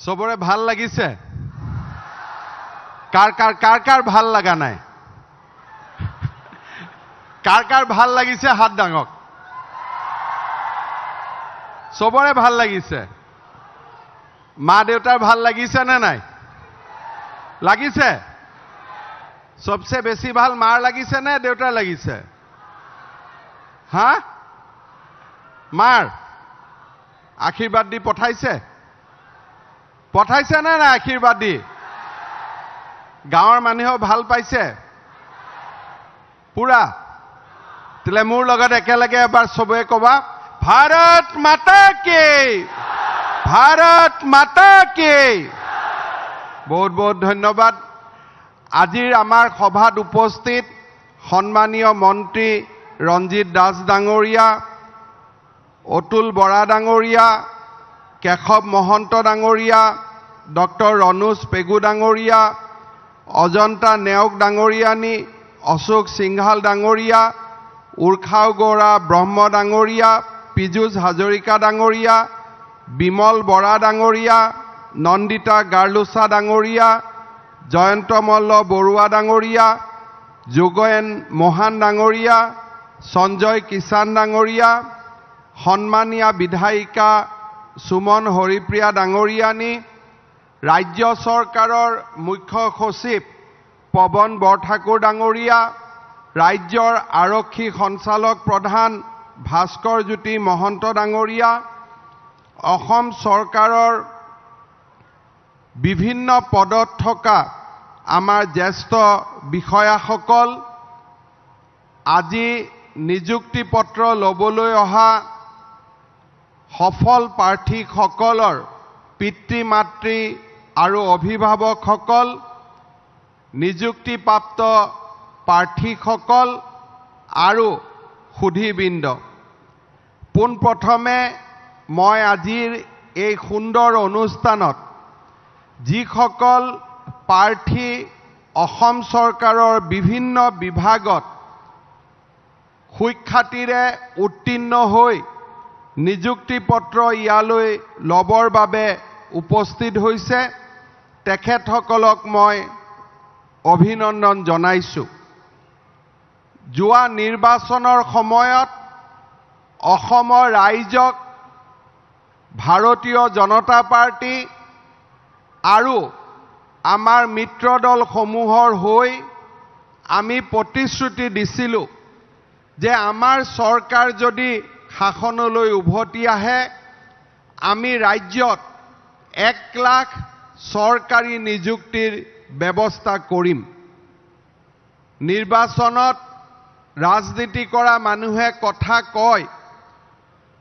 চবৰে ভাল লাগিছে? কাৰ কাৰ কাৰ কাৰ ভাল লগা নাই? কাৰ কাৰ ভাল লাগিছে হাত দাঙক। চবৰে ভাল লাগিছে? মা দেউতাৰ ভাল লাগিছে নে নাই? লাগিছে? চবচে বেছি ভাল মাৰ লাগিছে নে দেউতাৰ লাগিছে? হা, মাৰ আশীৰ্বাদ দি পঠাইছে, পঠাইছে নে নাই আশীৰ্বাদ দি? গাঁৱৰ মানুহেও ভাল পাইছে পুৰা। তেলে মোৰ লগত একেলগে এবাৰ চবে কবা, भारत माता की, भारत माता की। বহুত বহুত ধন্যবাদ। আজিৰ আমাৰ সভাত উপস্থিত সন্মানীয় মন্ত্ৰী ৰঞ্জিত দাস ডাঙৰীয়া, অতুল বৰা ডাঙৰীয়া, কেশৱ মহন্ত ডাঙৰীয়া, ডক্টৰ ৰণোজ পেগু ডাঙৰীয়া, অজন্তা নেওগ ডাঙৰীয়ানী, অশোক সিংঘাল ডাঙৰীয়া, উৰ্খাও গৌৰা ব্ৰহ্ম ডাঙৰীয়া, পীযুষ হাজৰিকা ডাঙৰীয়া, বিমল বৰা ডাঙৰীয়া, নন্দিতা গাৰ্লোচা ডাঙৰীয়া, জয়ন্ত মল্ল বৰুৱা ডাঙৰীয়া, যোগেন মহান ডাঙৰীয়া, সঞ্জয় কিষাণ ডাঙৰীয়া, সন্মানীয়া বিধায়িকা সুমন হৰিপ্ৰিয়া ডাঙৰীয়ানী, ৰাজ্য চৰকাৰৰ মুখ্য সচিব পৱন বৰঠাকুৰ ডাঙৰীয়া, ৰাজ্যৰ আৰক্ষী সঞ্চালক প্ৰধান ভাস্কৰ জ্যোতি মহন্ত ডাঙৰীয়া, অসম চৰকাৰৰ বিভিন্ন পদত থকা আমাৰ জ্যেষ্ঠ বিষয়াসকল, আজি নিযুক্তি পত্ৰ ল'বলৈ অহা সফল প্ৰাৰ্থীসকলৰ পিতৃ মাতৃ আৰু অভিভাৱকসকল, নিযুক্তিপ্ৰাপ্ত প্ৰাৰ্থীসকল আৰু সুধীবৃন্দ, পোনপ্ৰথমে মই আজিৰ এই সুন্দৰ অনুষ্ঠানত যিসকল প্ৰাৰ্থী অসম চৰকাৰৰ বিভিন্ন বিভাগত সুখ্যাতিৰে উত্তীৰ্ণ হৈ নিযুক্তি পত্ৰ ইয়ালৈ ল'বৰ বাবে উপস্থিত হৈছে, তেখেতসকলক মই অভিনন্দন জনাইছোঁ। যোৱা নিৰ্বাচনৰ সময়ত অসমৰ ৰাইজক ভাৰতীয় জনতা পাৰ্টী আৰু আমাৰ মিত্ৰ দলসমূহৰ হৈ আমি প্ৰতিশ্ৰুতি দিছিলোঁ যে আমাৰ চৰকাৰ যদি শাসনলৈ উভতি আহে, আমি ৰাজ্যত 1 লাখ চৰকাৰী নিযুক্তিৰ ব্যৱস্থা কৰিম। নিৰ্বাচনত ৰাজনীতি কৰা মানুহে কথা কয়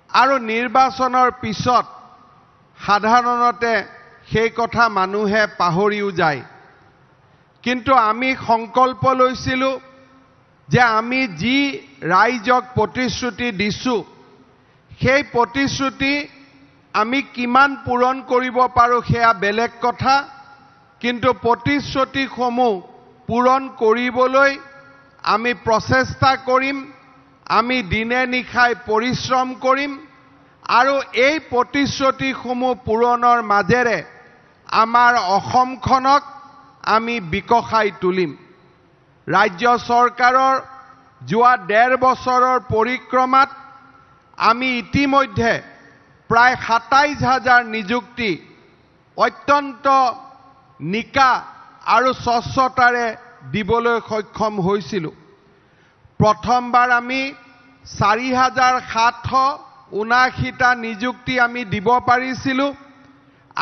আৰু নিৰ্বাচনৰ পিছত সাধাৰণতে সেই কথা মানুহে পাহৰিও যায়। কিন্তু আমি সংকল্প লৈছিলোঁ যে আমি যি ৰাইজক প্ৰতিশ্ৰুতি দিছোঁ, সেই প্ৰতিশ্ৰুতি আমি কিমান পূৰণ কৰিব পাৰোঁ সেয়া বেলেগ কথা, কিন্তু প্ৰতিশ্ৰুতিসমূহ পূৰণ কৰিবলৈ আমি প্ৰচেষ্টা কৰিম, আমি দিনে নিশাই পৰিশ্ৰম কৰিম আৰু এই প্ৰতিশ্ৰুতিসমূহ পূৰণৰ মাজেৰে আমাৰ অসমখনক আমি বিকশাই তুলিম। ৰাজ্য চৰকাৰৰ যোৱা 1.5 বছৰৰ পৰিক্ৰমাত আমি ইতিমধ্যে প্ৰায় 27 হাজাৰ নিযুক্তি অত্যন্ত নিকা আৰু স্বচ্ছতাৰে দিবলৈ সক্ষম হৈছিলোঁ। প্ৰথমবাৰ আমি 4779টা নিযুক্তি আমি দিব পাৰিছিলোঁ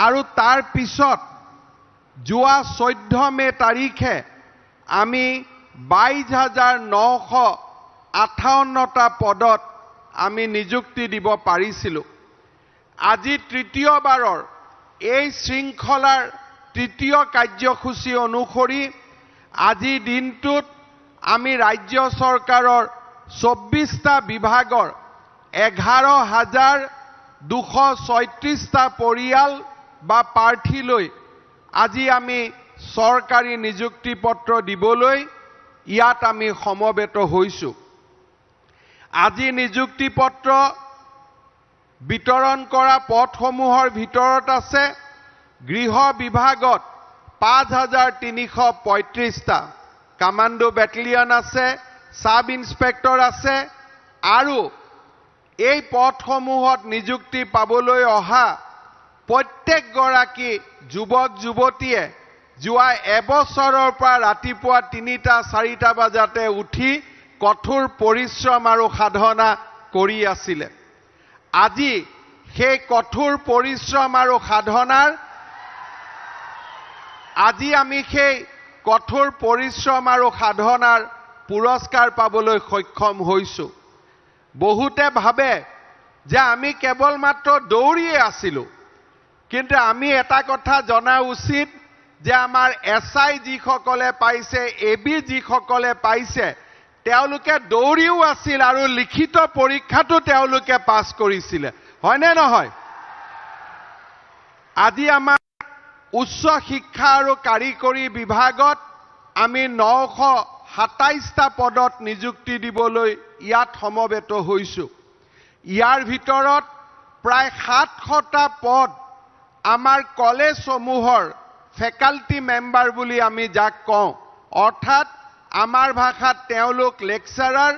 আৰু তাৰ পিছত যোৱা 14 মে' তাৰিখে আমি 22,958টা পদত আমি নিযুক্তি দিব পাৰিছিলোঁ। আজি তৃতীয়বাৰৰ এই শৃংখলাৰ তৃতীয় কাৰ্যসূচী অনুসৰি আজিৰ দিনটোত আমি ৰাজ্য চৰকাৰৰ 24টা বিভাগৰ 11,236টা পৰিয়াল বা প্ৰাৰ্থীলৈ আজি আমি চৰকাৰী নিযুক্তি পত্ৰ দিবলৈ ইয়াত আমি সমবেত হৈছোঁ। আজি নিযুক্তি পত্ৰ বিতৰণ কৰা পদসমূহৰ ভিতৰত আছে গৃহ বিভাগত 5335টা কামাণ্ডো বেটেলিয়ন আছে, ছাব ইন্সপেক্টৰ আছে আৰু এই পদসমূহত নিযুক্তি পাবলৈ অহা প্ৰত্যেকগৰাকী যুৱক যুৱতীয়ে যোৱা এবছৰৰ পৰা ৰাতিপুৱা 3টা 4টা বজাতে উঠি কঠোৰ পৰিশ্ৰম আৰু সাধনা কৰি আছিলে। আজি সেই কঠোৰ পৰিশ্ৰম আৰু সাধনাৰ, আজি আমি সেই কঠোৰ পৰিশ্ৰম আৰু সাধনাৰ পুৰস্কাৰ পাবলৈ সক্ষম হৈছোঁ। বহুতে ভাবে যে আমি কেৱল মাত্ৰ দৌৰিয়ে আছিলোঁ, কিন্তু আমি এটা কথা জনা উচিত যে আমাৰ এছ I যিসকলে পাইছে, এ বি যিসকলে পাইছে, তেওঁলোকে দৌৰিও আছিল আৰু লিখিত পৰীক্ষাতো তেওঁলোকে পাছ কৰিছিলে, হয়নে নহয়? আজি আমাৰ উচ্চ শিক্ষা আৰু কাৰিকৰী বিভাগত আমি 927টা পদত নিযুক্তি দিবলৈ ইয়াত সমবেত হৈছোঁ। ইয়াৰ ভিতৰত প্ৰায় 700টা পদ আমাৰ কলেজসমূহৰ ফেকাল্টি মেম্বাৰ বুলি আমি যাক কওঁ, অৰ্থাৎ আমাৰ ভাষাত তেওঁলোক লেকচাৰাৰ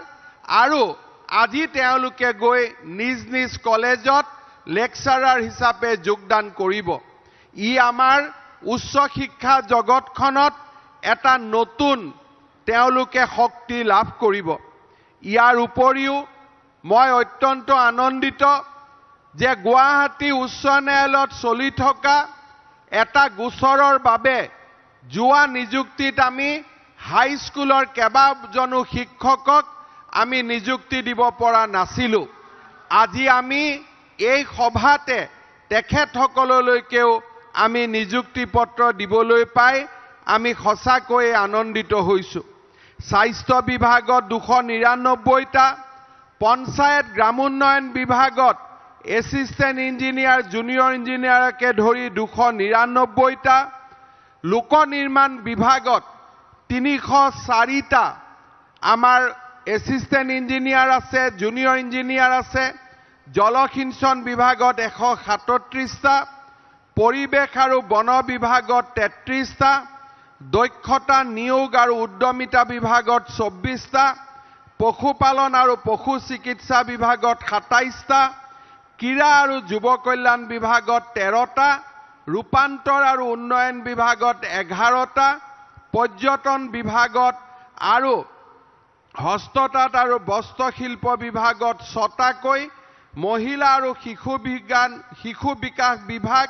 আৰু আজি তেওঁলোকে গৈ নিজ নিজ কলেজত লেকচাৰাৰ হিচাপে যোগদান কৰিব। ই আমাৰ উচ্চ শিক্ষা জগতখনত এটা নতুন তেওঁলোকে শক্তি লাভ কৰিব। ইয়াৰ উপৰিও মই অত্যন্ত আনন্দিত যে গুৱাহাটী উচ্চ ন্যায়ালয়ত চলি থকা এটা গোচৰৰ বাবে যোৱা নিযুক্তিত আমি হাইস্কুলৰ কেইবাজনো শিক্ষকক আমি নিযুক্তি দিব পৰা নাছিলোঁ। আজি আমি এই সভাতে তেখেতসকললৈকেও আমি নিযুক্তি পত্ৰ দিবলৈ পাই আমি সঁচাকৈয়ে আনন্দিত হৈছোঁ। স্বাস্থ্য বিভাগত 299টা, পঞ্চায়ত গ্ৰামোন্নয়ন বিভাগত এছিষ্টেণ্ট ইঞ্জিনিয়াৰ, জুনিয়ৰ ইঞ্জিনিয়াৰকে ধৰি 299টা, লোক নিৰ্মাণ বিভাগত 304টা আমাৰ এছিষ্টেণ্ট ইঞ্জিনিয়াৰ আছে, জুনিয়ৰ ইঞ্জিনিয়াৰ আছে, জলসিঞ্চন বিভাগত 137টা, পৰিৱেশ আৰু বন বিভাগত 33টা, দক্ষতা নিয়োগ আৰু উদ্যমিতা বিভাগত 24টা, পশুপালন আৰু পশু চিকিৎসা বিভাগত 27টা, ক্ৰীড়া আৰু যুৱ কল্যাণ বিভাগত 13টা, ৰূপান্তৰ আৰু উন্নয়ন বিভাগত 11টা, পৰ্যটন বিভাগত আৰু হস্ততাঁত আৰু বস্ত্ৰশিল্প বিভাগত 6টাকৈ, মহিলা আৰু শিশু বিজ্ঞান শিশু বিকাশ বিভাগ,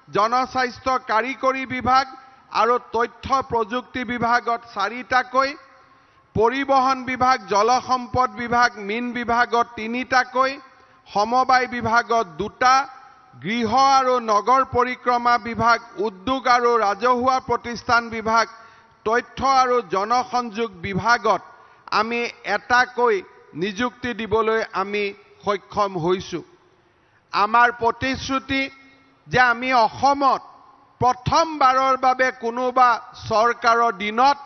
জনস্বাস্থ্য কাৰিকৰী বিভাগ আৰু তথ্য প্ৰযুক্তি বিভাগত 4টাকৈ, পৰিবহণ বিভাগ, জলসম্পদ বিভাগ, মীন বিভাগত 3টাকৈ, সমবায় বিভাগত 2টা, গৃহ আৰু নগৰ পৰিক্ৰমা বিভাগ, উদ্যোগ আৰু ৰাজহুৱা প্ৰতিষ্ঠান বিভাগ, তথ্য আৰু জনসংযোগ বিভাগত আমি এটাকৈ নিযুক্তি দিবলৈ আমি সক্ষম হৈছোঁ। আমাৰ প্ৰতিশ্ৰুতি যে আমি অসমত প্ৰথমবাৰৰ বাবে কোনোবা চৰকাৰৰ দিনত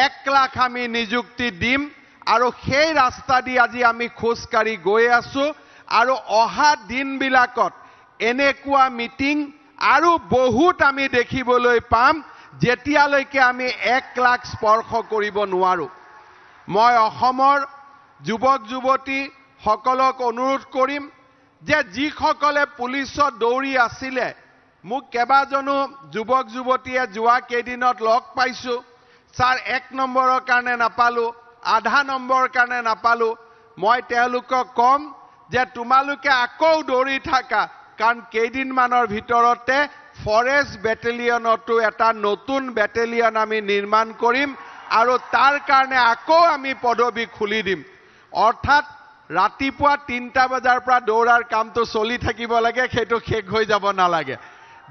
1 লাখ আমি নিযুক্তি দিম আৰু সেই ৰাস্তা দি আজি আমি খোজকাঢ়ি গৈ আছোঁ আৰু অহা দিনবিলাকত এনেকুৱা মিটিং আৰু বহুত আমি দেখিবলৈ পাম, যেতিয়ালৈকে আমি 1 লাখ স্পৰ্শ কৰিব নোৱাৰোঁ। মই অসমৰ যুৱক যুৱতীসকলক অনুৰোধ কৰিম যে যিসকলে পুলিচত দৌৰি আছিলে, মোক কেইবাজনো যুৱক যুৱতীয়ে যোৱা কেইদিনত লগ পাইছোঁ, ছাৰ, 1 নম্বৰৰ কাৰণে নাপালোঁ, আধা নম্বৰৰ কাৰণে নাপালোঁ। মই তেওঁলোকক ক'ম যে তোমালোকে আকৌ দৌৰি থাকা, কাৰণ কেইদিনমানৰ ভিতৰতে ফৰেষ্ট বেটেলিয়নতো এটা নতুন বেটেলিয়ন আমি নিৰ্মাণ কৰিম আৰু তাৰ কাৰণে আকৌ আমি পদবী খুলি দিম। অৰ্থাৎ ৰাতিপুৱা 3টা বজাৰ পৰা দৌৰাৰ কামটো চলি থাকিব লাগে, সেইটো শেষ হৈ যাব নালাগে।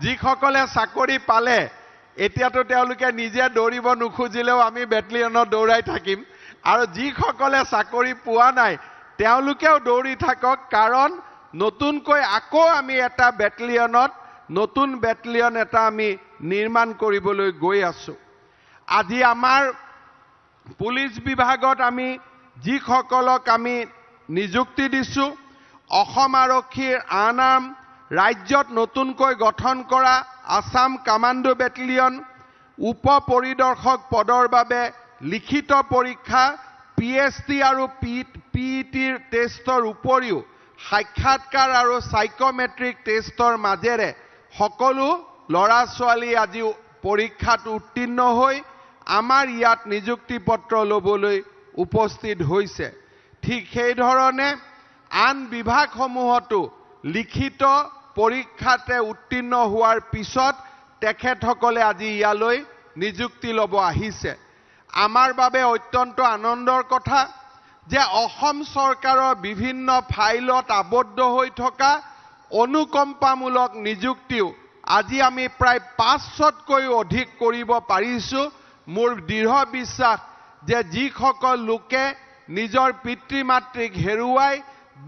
যিসকলে চাকৰি পালে, এতিয়াতো তেওঁলোকে নিজে দৌৰিব নোখোজিলেও আমি বেটেলিয়নত দৌৰাই থাকিম আৰু যিসকলে চাকৰি পোৱা নাই, তেওঁলোকেও দৌৰি থাকক, কাৰণ নতুনকৈ আকৌ আমি এটা বেটেলিয়নত নতুন বেটেলিয়ন এটা আমি নিৰ্মাণ কৰিবলৈ গৈ আছোঁ। আজি আমাৰ পুলিচ বিভাগত আমি যিসকলক আমি নিযুক্তি দিছোঁ, অসম আৰক্ষীৰ আনআৰ্ম, ৰাজ্যত নতুনকৈ গঠন কৰা আছাম কামাণ্ডো বেটেলিয়ন উপ পৰিদৰ্শক পদৰ বাবে লিখিত পৰীক্ষা PST আৰু PETৰ টেষ্টৰ উপৰিও সাক্ষাৎকাৰ আৰু চাইক'মেট্ৰিক টেষ্টৰ মাজেৰে সকলো ল'ৰা ছোৱালী আজি পৰীক্ষাত উত্তীৰ্ণ হৈ আমাৰ ইয়াত নিযুক্তি পত্ৰ ল'বলৈ উপস্থিত হৈছে। ঠিক সেইধৰণে আন বিভাগসমূহতো লিখিত পৰীক্ষাতে উত্তীৰ্ণ হোৱাৰ পিছত তেখেতসকলে আজি ইয়ালৈ নিযুক্তি ল'ব আহিছে। আমাৰ বাবে অত্যন্ত আনন্দৰ কথা যে অসম চৰকাৰৰ বিভিন্ন ফাইলত আবদ্ধ হৈ থকা অনুকম্পামূলক নিযুক্তিও আজি আমি প্ৰায় 500তকৈও অধিক কৰিব পাৰিছোঁ। মোৰ দৃঢ় বিশ্বাস যে যিসকল লোকে নিজৰ পিতৃ মাতৃক হেৰুৱাই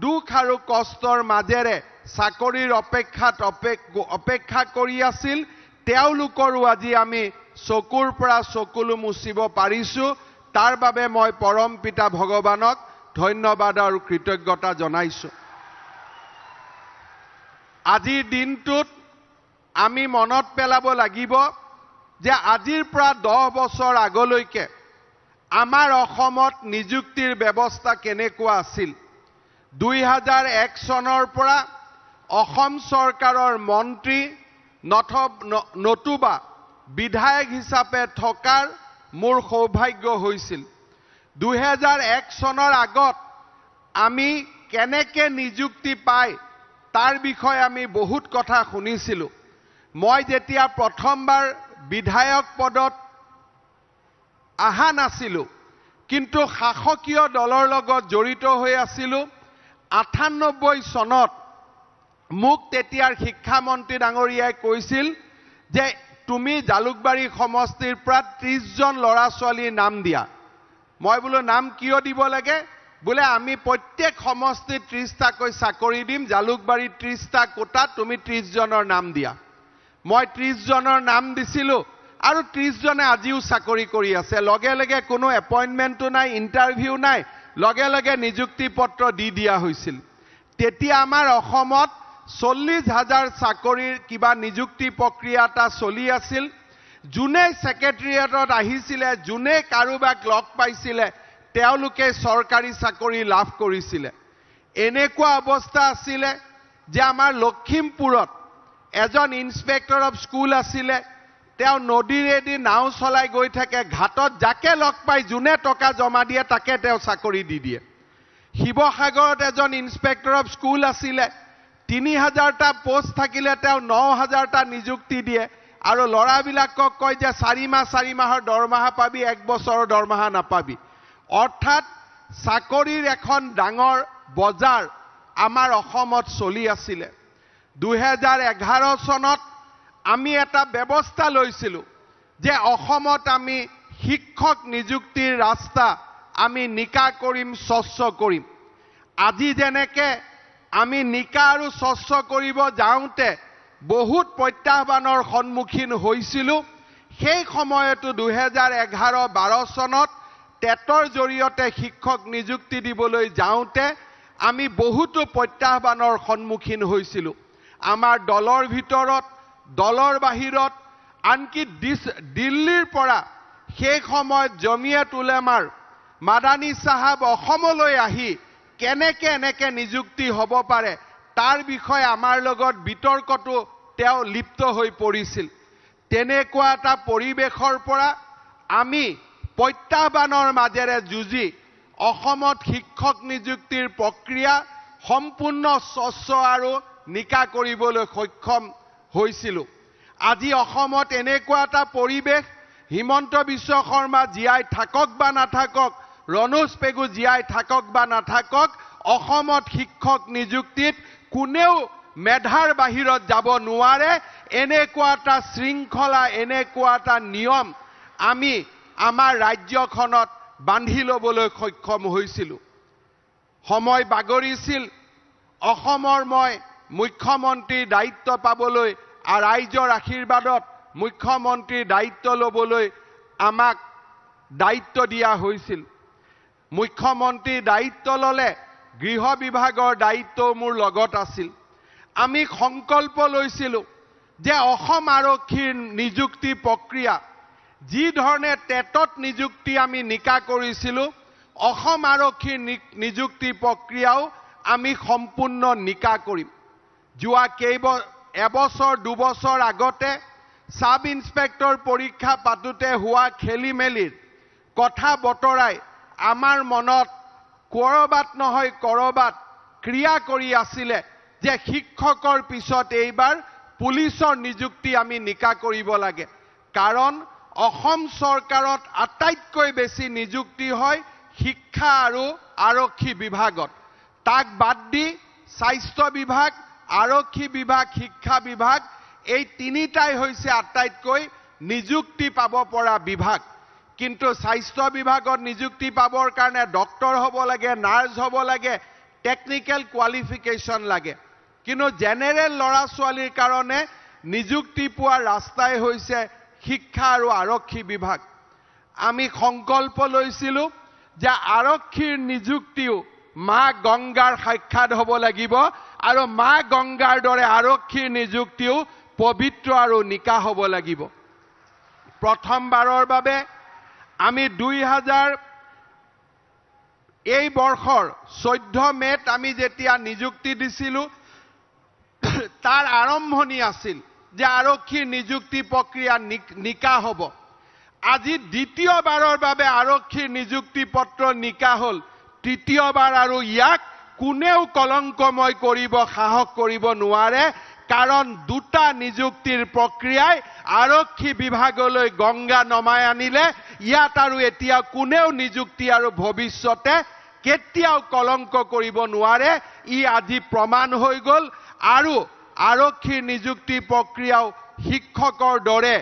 দুখ আৰু কষ্টৰ মাজেৰে চাকৰিৰ অপেক্ষাত অপেক্ষা কৰি আছিল, তেওঁলোকৰো আজি আমি চকুৰ পৰা চকুলো মুচিব পাৰিছোঁ। তাৰ বাবে মই পৰম পিতা ভগৱানক ধন্যবাদ আৰু কৃতজ্ঞতা জনাইছোঁ। আজিৰ দিনটোত আমি মনত পেলাব লাগিব যে আজিৰ পৰা 10 বছৰ আগলৈকে আমাৰ অসমত নিযুক্তিৰ ব্যৱস্থা কেনেকুৱা আছিল। 2001 চনৰ পৰা অসম চৰকাৰৰ মন্ত্ৰী নতুবা বিধায়ক হিচাপে থকাৰ মোৰ সৌভাগ্য হৈছিল। 2001 চনৰ আগত আমি কেনেকে নিযুক্তি পাই তাৰ বিষয়ে আমি বহুত কথা শুনিছিলোঁ। মই যেতিয়া প্ৰথমবাৰ বিধায়ক পদত অহা নাছিলোঁ, কিন্তু শাসকীয় দলৰ লগত জড়িত হৈ আছিলোঁ। 98 চনত মোক তেতিয়াৰ শিক্ষামন্ত্ৰী ডাঙৰীয়াই কৈছিল যে তুমি জালুকবাৰী সমষ্টিৰ পৰা 30জন ল'ৰা ছোৱালীৰ নাম দিয়া। মই বোলো নাম কিয় দিব লাগে? বোলে আমি প্ৰত্যেক সমষ্টিত 30টাকৈ চাকৰি দিম, জালুকবাৰীত 30টা কোটাত তুমি 30জনৰ নাম দিয়া। মই 30জনৰ নাম দিছিলোঁ আৰু 30জনে আজিও চাকৰি কৰি আছে। লগে লগে কোনো এপইণ্টমেণ্টো নাই, ইণ্টাৰভিউ নাই, লগে লগে নিযুক্তি পত্ৰ দি দিয়া হৈছিল। তেতিয়া আমাৰ অসমত 40,000 চাকৰিৰ কিবা নিযুক্তি প্ৰক্ৰিয়া এটা চলি আছিল। যোনে ছেক্ৰেটেৰিয়েটত আহিছিলে, যোনে কাৰোবাক লগ পাইছিলে, তেওঁলোকে চৰকাৰী চাকৰি লাভ কৰিছিলে। এনেকুৱা অৱস্থা আছিলে যে আমাৰ লখিমপুৰত এজন ইনস্পেক্টৰ অফ স্কুল আছিলে, তেওঁ নদীৰেদি নাও চলাই গৈ থাকে, ঘাটত যাকে লগ পাই যোনে টকা জমা দিয়ে তাকে তেওঁ চাকৰি দি দিয়ে। শিৱসাগৰত এজন ইনস্পেক্টৰ অফ স্কুল আছিলে, 3,000টা পোষ্ট থাকিলে তেওঁ 9,000টা নিযুক্তি দিয়ে আৰু ল'ৰাবিলাকক কয় যে 4 মাহ 4 মাহৰ দৰমহা পাবি, 1 বছৰৰ দৰমহা নাপাবি। অৰ্থাৎ চাকৰিৰ এখন ডাঙৰ বজাৰ আমাৰ অসমত চলি আছিলে। 2011 চনত আমি এটা ব্যৱস্থা লৈছিলোঁ যে অসমত আমি শিক্ষক নিযুক্তিৰ ৰাস্তা আমি নিকা কৰিম, স্বচ্ছ কৰিম। আজি যেনেকে আমি নিকা আৰু স্বচ্ছ কৰিব যাওঁতে বহুত প্ৰত্যাহ্বানৰ সন্মুখীন হৈছিলোঁ, সেই সময়তো 2011-12 চনত টেটৰ জৰিয়তে শিক্ষক নিযুক্তি দিবলৈ যাওঁতে আমি বহুতো প্ৰত্যাহ্বানৰ সন্মুখীন হৈছিলোঁ। আমাৰ দলৰ ভিতৰত, দলৰ বাহিৰত, আনকি দিল্লীৰ পৰা সেই সময়ত জমিয়ত উলেমাৰ মাদানী চাহাব অসমলৈ আহি কেনেকে এনেকে নিযুক্তি হ'ব পাৰে তাৰ বিষয়ে আমাৰ লগত বিতৰ্কটো তেওঁ লিপ্ত হৈ পৰিছিল। তেনেকুৱা এটা পৰিৱেশৰ পৰা আমি প্ৰত্যাহ্বানৰ মাজেৰে যুঁজি অসমত শিক্ষক নিযুক্তিৰ প্ৰক্ৰিয়া সম্পূৰ্ণ স্বচ্ছ আৰু নিকা কৰিবলৈ সক্ষম হৈছিলোঁ। আজি অসমত এনেকুৱা এটা পৰিৱেশ, হিমন্ত বিশ্ব শৰ্মা জীয়াই থাকক বা নাথাকক, ৰণোজ পেগু জীয়াই থাকক বা নাথাকক, অসমত শিক্ষক নিযুক্তিত কোনেও মেধাৰ বাহিৰত যাব নোৱাৰে। এনেকুৱা এটা শৃংখলা, এনেকুৱা এটা নিয়ম আমি আমাৰ ৰাজ্যখনত বান্ধি ল'বলৈ সক্ষম হৈছিলোঁ। সময় বাগৰিছিল, অসমৰ মই মুখ্যমন্ত্ৰীৰ দায়িত্ব পাবলৈ আৰু ৰাইজৰ আশীৰ্বাদত মুখ্যমন্ত্ৰীৰ দায়িত্ব ল'বলৈ আমাক দায়িত্ব দিয়া হৈছিল। মুখ্যমন্ত্ৰীৰ দায়িত্ব ল'লে গৃহ বিভাগৰ দায়িত্বও মোৰ লগত আছিল। আমি সংকল্প লৈছিলোঁ যে অসম আৰক্ষীৰ নিযুক্তি প্ৰক্ৰিয়া যি ধৰণে টেটত নিযুক্তি আমি নিকা কৰিছিলোঁ, অসম আৰক্ষীৰ নিযুক্তি প্ৰক্ৰিয়াও আমি সম্পূৰ্ণ নিকা কৰিম। যোৱা এবছৰ দুবছৰ আগতে ছাব ইন্সপেক্টৰ পৰীক্ষা পাতোঁতে হোৱা খেলি মেলিৰ কথা বতৰাই আমাৰ মনত ক'ৰবাত নহয় ক'ৰবাত ক্ৰিয়া কৰি আছিলে যে শিক্ষকৰ পিছত এইবাৰ পুলিচৰ নিযুক্তি আমি নিকা কৰিব লাগে। কাৰণ অসম চৰকাৰত আটাইতকৈ বেছি নিযুক্তি হয় শিক্ষা আৰু আৰক্ষী বিভাগত। তাক বাদ দি স্বাস্থ্য বিভাগ, আৰক্ষী বিভাগ, শিক্ষা বিভাগ এই তিনিটাই হৈছে আটাইতকৈ নিযুক্তি পাব পৰা বিভাগ। কিন্তু স্বাস্থ্য বিভাগত নিযুক্তি পাবৰ কাৰণে ডক্তৰ হ'ব লাগে, নাৰ্ছ হ'ব লাগে, টেকনিকেল কোৱালিফিকেশ্যন লাগে। কিন্তু জেনেৰেল ল'ৰা ছোৱালীৰ কাৰণে নিযুক্তি পোৱাৰ ৰাস্তাই হৈছে শিক্ষা আৰু আৰক্ষী বিভাগ। আমি সংকল্প লৈছিলোঁ যে আৰক্ষীৰ নিযুক্তিও মা গংগাৰ সাক্ষাৎ হ'ব লাগিব আৰু মা গংগাৰ দৰে আৰক্ষীৰ নিযুক্তিও পবিত্ৰ আৰু নিকা হ'ব লাগিব। প্ৰথমবাৰৰ বাবে আমি 2000 এই বৰ্ষৰ 14 মে'ত আমি যেতিয়া নিযুক্তি দিছিলোঁ, তাৰ আৰম্ভণি আছিল যে আৰক্ষীৰ নিযুক্তি প্ৰক্ৰিয়া নিকা হ'ব। আজি দ্বিতীয়বাৰৰ বাবে আৰক্ষীৰ নিযুক্তি পত্ৰ নিকা হ'ল। তৃতীয়বাৰ আৰু ইয়াক কোনেও কলংকময় কৰিব সাহস কৰিব নোৱাৰে, কাৰণ দুটা নিযুক্তিৰ প্ৰক্ৰিয়াই আৰক্ষী বিভাগলৈ গংগা নমাই আনিলে। ইয়াত আৰু এতিয়া কোনেও নিযুক্তি আৰু ভৱিষ্যতে কেতিয়াও কলংক কৰিব নোৱাৰে, ই আজি প্ৰমাণ হৈ গ'ল। আৰু আৰক্ষীৰ নিযুক্তি প্ৰক্ৰিয়াও শিক্ষকৰ দৰে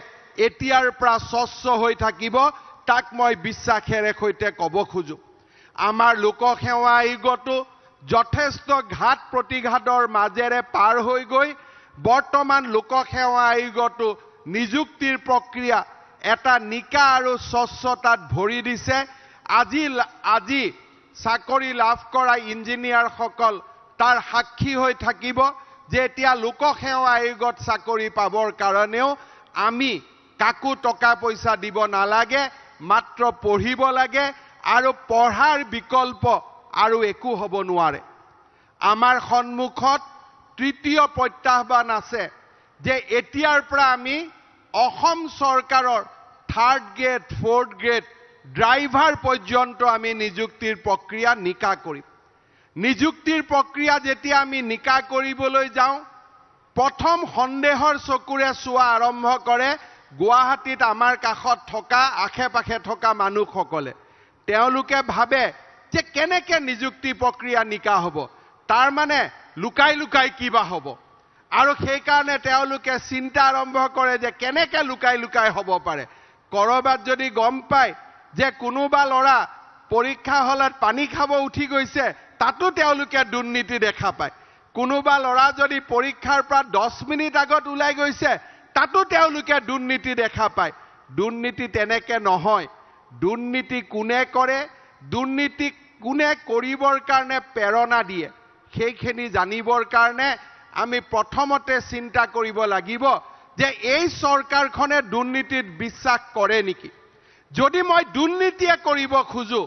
এতিয়াৰ পৰা স্বচ্ছ হৈ থাকিব, তাক মই বিশ্বাসেৰে সৈতে ক'ব খোজোঁ। আমাৰ লোকসেৱা আয়োগতো যথেষ্ট ঘাত প্ৰতিঘাতৰ মাজেৰে পাৰ হৈ গৈ বৰ্তমান লোকসেৱা আয়োগতো নিযুক্তিৰ প্ৰক্ৰিয়া এটা নিকা আৰু স্বচ্ছতাত ভৰি দিছে। আজি চাকৰি লাভ কৰা ইঞ্জিনিয়াৰসকল তাৰ সাক্ষী হৈ থাকিব যে এতিয়া লোকসেৱা আয়োগত চাকৰি পাবৰ কাৰণেও আমি কাকো টকা পইচা দিব নালাগে, মাত্ৰ পঢ়িব লাগে আৰু পঢ়াৰ বিকল্প আৰু একো হ'ব নোৱাৰে। আমাৰ সন্মুখত তৃতীয় প্ৰত্যাহ্বান আছে যে এতিয়াৰ পৰা আমি অসম চৰকাৰৰ third grade, fourth grade driver পৰ্যন্ত আমি নিযুক্তিৰ প্ৰক্ৰিয়া নিকা কৰিম। নিযুক্তিৰ প্ৰক্ৰিয়া যেতিয়া আমি নিকা কৰিবলৈ যাওঁ, প্ৰথম সন্দেহৰ চকুৰে চোৱা আৰম্ভ কৰে গুৱাহাটীত আমাৰ কাষত থকা আশে পাশে থকা মানুহসকলে। তেওঁলোকে ভাবে যে কেনেকে নিযুক্তি প্ৰক্ৰিয়া নিকা হ'ব, তাৰ মানে লুকাই লুকাই কিবা হ'ব, আৰু সেইকাৰণে তেওঁলোকে চিন্তা আৰম্ভ কৰে যে কেনেকে লুকাই লুকাই হ'ব পাৰে। ক'ৰবাত যদি গম পায় যে কোনোবা ল'ৰা পৰীক্ষা হলত পানী খাব উঠি গৈছে, তাতো তেওঁলোকে দুৰ্নীতি দেখা পায়। কোনোবা ল'ৰা যদি পৰীক্ষাৰ পৰা 10 মিনিট আগত ওলাই গৈছে, তাতো তেওঁলোকে দুৰ্নীতি দেখা পায়। দুৰ্নীতি তেনেকে নহয়। দুৰ্নীতি কোনে কৰে, দুৰ্নীতি কোনে কৰিবৰ কাৰণে প্ৰেৰণা দিয়ে, সেইখিনি জানিবৰ কাৰণে আমি প্ৰথমতে চিন্তা কৰিব লাগিব যে এই চৰকাৰখনে দুৰ্নীতিত বিশ্বাস কৰে নেকি। যদি মই দুৰ্নীতিয়ে কৰিব খোজোঁ,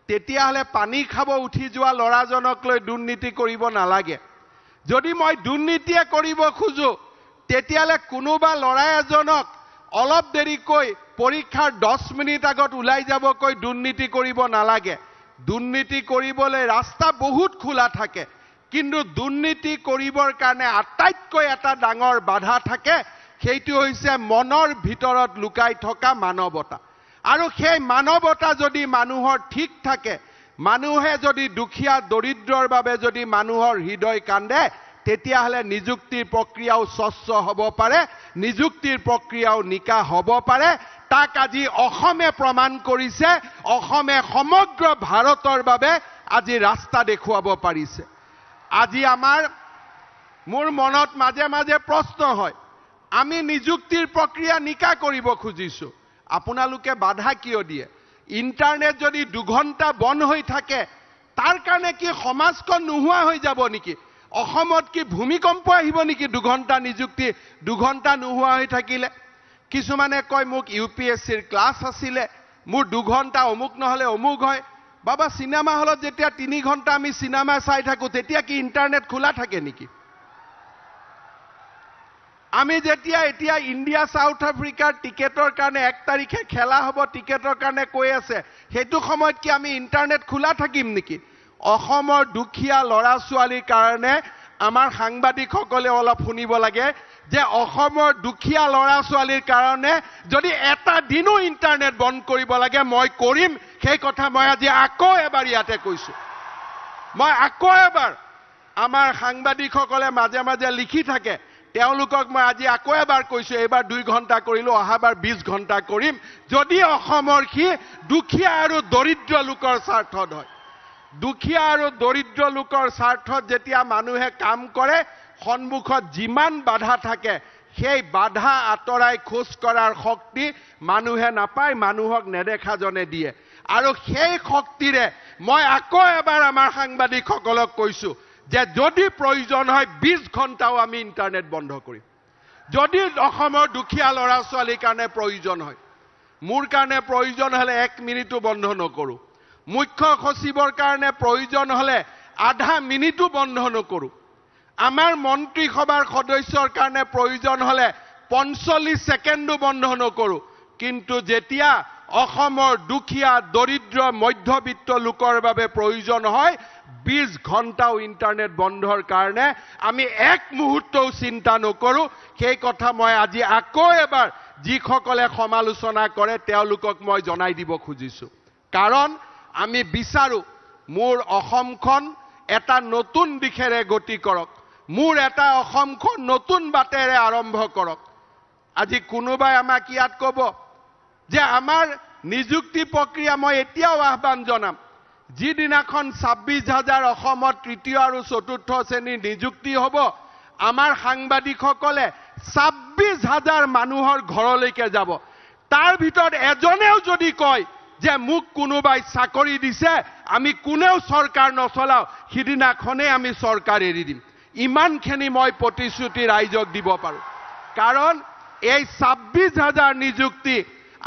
তেতিয়াহ'লে পানী খাব উঠি যোৱা ল'ৰাজনক লৈ দুৰ্নীতি কৰিব নালাগে। যদি মই দুৰ্নীতিয়ে কৰিব খোজোঁ, তেতিয়াহ'লে কোনোবা ল'ৰা এজনক অলপ দেৰিকৈ পৰীক্ষাৰ 10 মিনিট আগত ওলাই যাবকৈ দুৰ্নীতি কৰিব নালাগে। দুৰ্নীতি কৰিবলৈ ৰাস্তা বহুত খোলা থাকে, কিন্তু দুৰ্নীতি কৰিবৰ কাৰণে আটাইতকৈ এটা ডাঙৰ বাধা থাকে, সেইটো হৈছে মনৰ ভিতৰত লুকাই থকা মানৱতা। আৰু সেই মানৱতা যদি মানুহৰ ঠিক থাকে, মানুহে যদি দুখীয়া দৰিদ্ৰৰ বাবে যদি মানুহৰ হৃদয় কান্দে, তেতিয়াহ'লে নিযুক্তিৰ প্ৰক্ৰিয়াও স্বচ্ছ হ'ব পাৰে, নিযুক্তিৰ প্ৰক্ৰিয়াও নিকা হ'ব পাৰে। তাক আজি অসমে প্ৰমাণ কৰিছে, অসমে সমগ্ৰ ভাৰতৰ বাবে আজি ৰাস্তা দেখুৱাব পাৰিছে। আজি মোৰ মনত মাজে মাজে প্ৰশ্ন হয়, আমি নিযুক্তিৰ প্ৰক্ৰিয়া নিকা কৰিব খুজিছোঁ, আপোনালোকে বাধা কিয় দিয়ে? ইণ্টাৰনেট যদি 2 ঘণ্টা বন্ধ হৈ থাকে, তাৰ কাৰণে কি সমাজখন নোহোৱা হৈ যাব নেকি? অসমত কি ভূমিকম্প আহিব নেকি 2 ঘণ্টা নিযুক্তি 2 ঘণ্টা নোহোৱা হৈ থাকিলে? কিছুমানে কয়, মোক ইউপিএছচিৰ ক্লাছ আছিলে, মোৰ 2 ঘণ্টা অমুক নহ'লে অমুক হয়। বাবা, চিনেমা হলত যেতিয়া 3 ঘণ্টা আমি চিনেমা চাই থাকোঁ, তেতিয়া কি ইণ্টাৰনেট খোলা থাকে নেকি? আমি যেতিয়া এতিয়া ইণ্ডিয়া চাউথ আফ্ৰিকাৰ টিকেটৰ কাৰণে, 1 তাৰিখে খেলা হ'ব, টিকেটৰ কাৰণে কৈ আছে, সেইটো সময়ত কি আমি ইণ্টাৰনেট খোলা থাকিম নেকি? অসমৰ দুখীয়া ল'ৰা ছোৱালীৰ কাৰণে আমাৰ সাংবাদিকসকলে অলপ শুনিব লাগে যে অসমৰ দুখীয়া ল'ৰা ছোৱালীৰ কাৰণে যদি এটা দিনো ইণ্টাৰনেট বন্ধ কৰিব লাগে, মই কৰিম। সেই কথা মই আজি আকৌ এবাৰ ইয়াতে কৈছোঁ। মই আকৌ এবাৰ, আমাৰ সাংবাদিকসকলে মাজে মাজে লিখি থাকে, তেওঁলোকক মই আজি আকৌ এবাৰ কৈছোঁ, এইবাৰ 2 ঘণ্টা কৰিলোঁ, অহাবাৰ 20 ঘণ্টা কৰিম, যদি অসমৰ সি দুখীয়া আৰু দৰিদ্ৰ লোকৰ স্বাৰ্থত হয়। দুখীয়া আৰু দৰিদ্ৰ লোকৰ স্বাৰ্থত যেতিয়া মানুহে কাম কৰে, সন্মুখত যিমান বাধা থাকে, সেই বাধা আঁতৰাই খোজ কঢ়াৰ শক্তি মানুহে নাপায়, মানুহক নেদেখাজনে দিয়ে। আৰু সেই শক্তিৰে মই আকৌ এবাৰ আমাৰ সাংবাদিকসকলক কৈছোঁ যে যদি প্ৰয়োজন হয়, 20 ঘণ্টাও আমি ইণ্টাৰনেট বন্ধ কৰিম, যদি অসমৰ দুখীয়া ল'ৰা ছোৱালীৰ কাৰণে প্ৰয়োজন হয়। মোৰ কাৰণে প্ৰয়োজন হ'লে এক মিনিটো বন্ধ নকৰোঁ। মুখ্য সচিবৰ কাৰণে প্ৰয়োজন হ'লে আধা মিনিটো বন্ধ নকৰোঁ। আমাৰ মন্ত্ৰীসভাৰ সদস্যৰ কাৰণে প্ৰয়োজন হ'লে 45 ছেকেণ্ডো বন্ধ নকৰোঁ। কিন্তু যেতিয়া অসমৰ দুখীয়া, দৰিদ্ৰ, মধ্যবিত্ত লোকৰ বাবে প্ৰয়োজন হয়, 20 ঘণ্টাও ইণ্টাৰনেট বন্ধৰ কাৰণে আমি এক মুহূৰ্তও চিন্তা নকৰোঁ। সেই কথা মই আজি আকৌ এবাৰ যিসকলে সমালোচনা কৰে, তেওঁলোকক মই জনাই দিব খুজিছোঁ। কাৰণ আমি বিচাৰোঁ মোৰ অসমখন এটা নতুন দিশেৰে গতি কৰক, মোৰ এটা অসমখন নতুন বাটেৰে আৰম্ভ কৰক। আজি কোনোবাই আমাক ইয়াত ক'ব যে আমাৰ নিযুক্তি প্ৰক্ৰিয়া, মই এতিয়াও আহ্বান জনাম, যিদিনাখন 26 হাজাৰ অসমত তৃতীয় আৰু চতুৰ্থ শ্ৰেণীৰ নিযুক্তি হ'ব, আমাৰ সাংবাদিকসকলে 26 হাজাৰ মানুহৰ ঘৰলৈকে যাব। তাৰ ভিতৰত এজনেও যদি কয় যে মোক কোনোবাই চাকৰি দিছে, আমি কোনেও চৰকাৰ নচলাওঁ, সিদিনাখনেই আমি চৰকাৰ এৰি দিম। ইমানখিনি মই প্ৰতিশ্ৰুতি ৰাইজক দিব পাৰোঁ। কাৰণ এই 26 হাজাৰ নিযুক্তি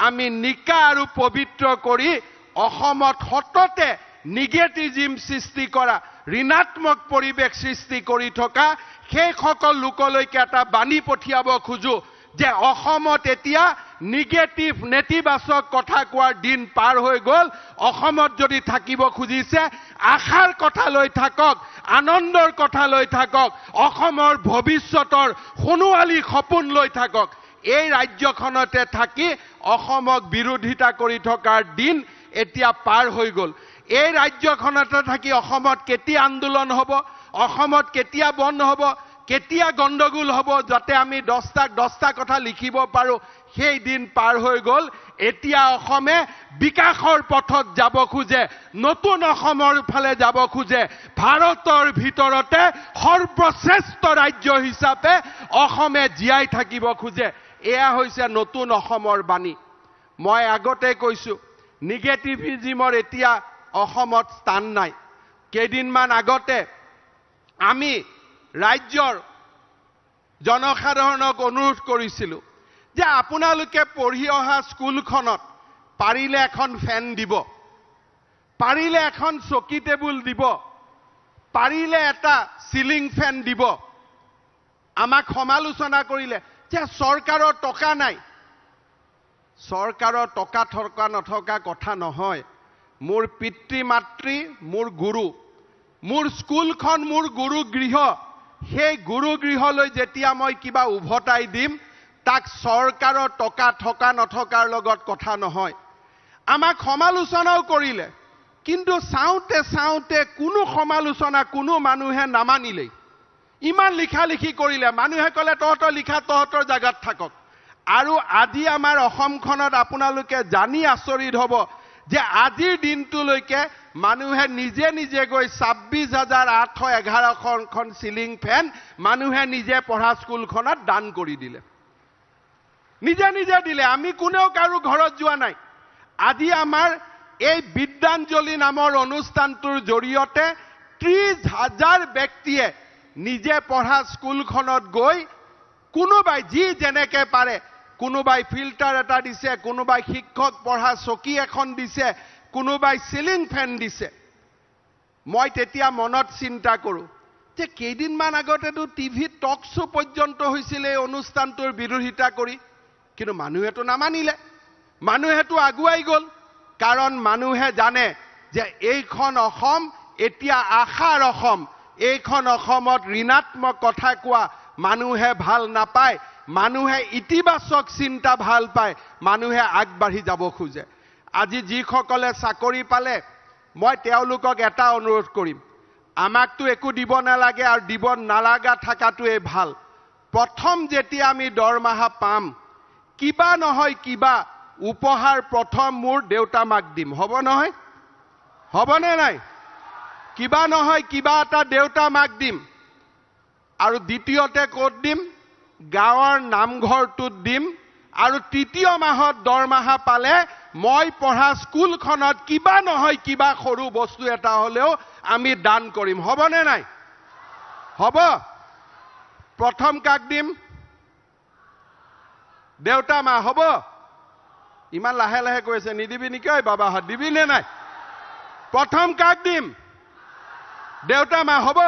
আমি নিকা আৰু পবিত্ৰ কৰি অসমত সততে নিগেটিভিজিম সৃষ্টি কৰা, ঋণাত্মক পৰিৱেশ সৃষ্টি কৰি থকা সেইসকল লোকলৈকে এটা বাণী পঠিয়াব খোজো যে অসমত এতিয়া নিগেটিভ, নেতিবাচক কথা কোৱাৰ দিন পাৰ হৈ গ'ল। অসমত যদি থাকিব খুজিছে, আশাৰ কথা লৈ থাকক, আনন্দৰ কথা লৈ থাকক, অসমৰ ভৱিষ্যতৰ সোণোৱালী সপোন লৈ থাকক। এই ৰাজ্যখনতে থাকি অসমক বিৰোধিতা কৰি থকাৰ দিন এতিয়া পাৰ হৈ গ'ল। এই ৰাজ্যখনতে থাকি অসমত কেতিয়া আন্দোলন হ'ব, অসমত কেতিয়া বন্ধ হ'ব, কেতিয়া গণ্ডগোল হ'ব, যাতে আমি দহটাক দহটা কথা লিখিব পাৰোঁ, সেই দিন পাৰ হৈ গ'ল। এতিয়া অসমে বিকাশৰ পথত যাব খোজে, নতুন অসমৰ ফালে যাব খোজে। ভাৰতৰ ভিতৰতে সৰ্বশ্ৰেষ্ঠ ৰাজ্য হিচাপে অসমে জীয়াই থাকিব খোজে। এয়া হৈছে নতুন অসমৰ বাণী। মই আগতে কৈছোঁ, নিগেটিভিজিমৰ এতিয়া অসমত স্থান নাই। কেইদিনমান আগতে আমি ৰাজ্যৰ জনসাধাৰণক অনুৰোধ কৰিছিলোঁ যে আপোনালোকে পঢ়ি অহা স্কুলখনত পাৰিলে এখন ফেন দিব, পাৰিলে এখন চকী টেবুল দিব, পাৰিলে এটা চিলিং ফেন দিব। আমাক সমালোচনা কৰিলে যে চৰকাৰৰ টকা নাই। চৰকাৰৰ টকা থকা নথকা কথা নহয়। মোৰ পিতৃ মাতৃ মোৰ গুৰু, মোৰ স্কুলখন মোৰ গুৰুগৃহ। সেই গুৰুগৃহলৈ যেতিয়া মই কিবা উভতাই দিম, তাক চৰকাৰৰ টকা থকা নথকাৰ লগত কথা নহয়। আমাক সমালোচনাও কৰিলে, কিন্তু চাওঁতে চাওঁতে কোনো সমালোচনা কোনো মানুহে নামানিলেই। ইমান লিখা লিখি কৰিলে, মানুহে ক'লে, তহঁতৰ লিখা তহঁতৰ জেগাত থাকক। আৰু আজি আমাৰ অসমখনত আপোনালোকে জানি আচৰিত হ'ব যে আজিৰ দিনটোলৈকে মানুহে নিজে নিজে গৈ 26,811খন চিলিং ফেন মানুহে নিজে পঢ়া স্কুলখনত দান কৰি দিলে। নিজে নিজে দিলে, আমি কোনেও কাৰো ঘৰত যোৱা নাই। আজি আমাৰ এই বিদ্যাঞ্জলি নামৰ অনুষ্ঠানটোৰ জৰিয়তে 30 হাজাৰ ব্যক্তিয়ে নিজে পঢ়া স্কুলখনত গৈ কোনোবাই যি যেনেকে পাৰে, কোনোবাই ফিল্টাৰ এটা দিছে, কোনোবাই শিক্ষক পঢ়া চকী এখন দিছে, কোনোবাই চিলিং ফেন দিছে। মই তেতিয়া মনত চিন্তা কৰোঁ যে কেইদিনমান আগতেতো টিভিত টক শ্ব' পৰ্যন্ত হৈছিলে এই অনুষ্ঠানটোৰ বিৰোধিতা কৰি, কিন্তু মানুহেতো নামানিলে, মানুহেতো আগুৱাই গ'ল। কাৰণ মানুহে জানে যে এইখন অসম এতিয়া আশাৰ অসম, এইখন অসমত ঋণাত্মক কথা কোৱা মানুহে ভাল নাপায়, মানুহে ইতিবাচক চিন্তা ভাল পায়, মানুহে আগবাঢ়ি যাব খোজে। আজি যিসকলে চাকৰি পালে, মই তেওঁলোকক এটা অনুৰোধ কৰিম, আমাকতো একো দিব নালাগে আৰু দিব নালাগা থকাটোৱেই ভাল। প্ৰথম যেতিয়া আমি দৰমহা পাম, কিবা নহয় কিবা উপহাৰ প্ৰথম মোৰ দেউতা মাক দিম, হ'ব নহয়? হ'বনে নাই? কিবা নহয় কিবা এটা দেউতা মাক দিম। আৰু দ্বিতীয়তে ক'ত দিম? গাঁৱৰ নামঘৰটোত দিম। আৰু তৃতীয় মাহত দৰমহা পালে মই পঢ়া স্কুলখনত কিবা নহয় কিবা সৰু বস্তু এটা হ'লেও আমি দান কৰিম, হ'বনে নাই? হ'ব। প্ৰথম কাক দিম? দেউতা মা, হ'ব? ইমান লাহে লাহে কৈছে, নিদিবি নেকি ঐ বাবাহঁত, দিবি নে নাই? প্ৰথম কাক দিম? দেউতা মা, হ'ব?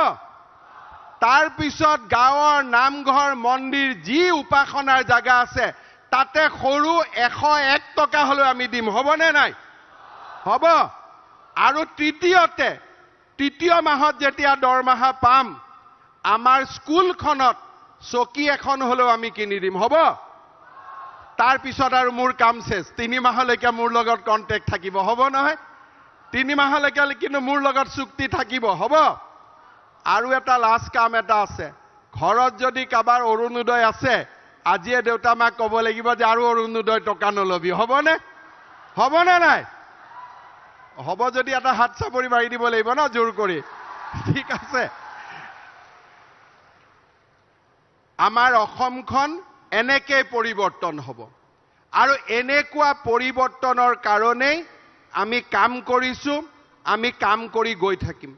তাৰপিছত গাঁৱৰ নামঘৰ, মন্দিৰ, যি উপাসনাৰ জাগা আছে তাতে সৰু 101 টকা হ'লেও আমি দিম, হ'বনে নাই? হ'ব। আৰু তৃতীয়তে, তৃতীয় মাহত যেতিয়া দৰমহা পাম, আমাৰ স্কুলখনত চকী এখন হ'লেও আমি কিনি দিম, হ'ব? তাৰপিছত আৰু মোৰ কাম শেষ, 3 মাহলৈকে মোৰ লগত কণ্টেক্ট থাকিব, হ'ব নহয়? 3 মাহলৈকে কিন্তু মোৰ লগত চুক্তি থাকিব, হ'ব? আৰু এটা লাষ্ট কাম এটা আছে, ঘৰত যদি কাৰোবাৰ অৰুণোদয় আছে, আজিয়ে দেউতা মাক ক'ব লাগিব যে আৰু অৰুণোদয় টকা নলবি, হ'বনে? হ'বনে নাই? হ'ব যদি এটা হাত চাপৰি মাৰি দিব লাগিব ন জোৰ কৰি, ঠিক আছে? আমাৰ অসমখন এনেকেই পৰিৱৰ্তন হ'ব, আৰু এনেকুৱা পৰিৱৰ্তনৰ কাৰণেই আমি কাম কৰিছোঁ, আমি কাম কৰি গৈ থাকিম।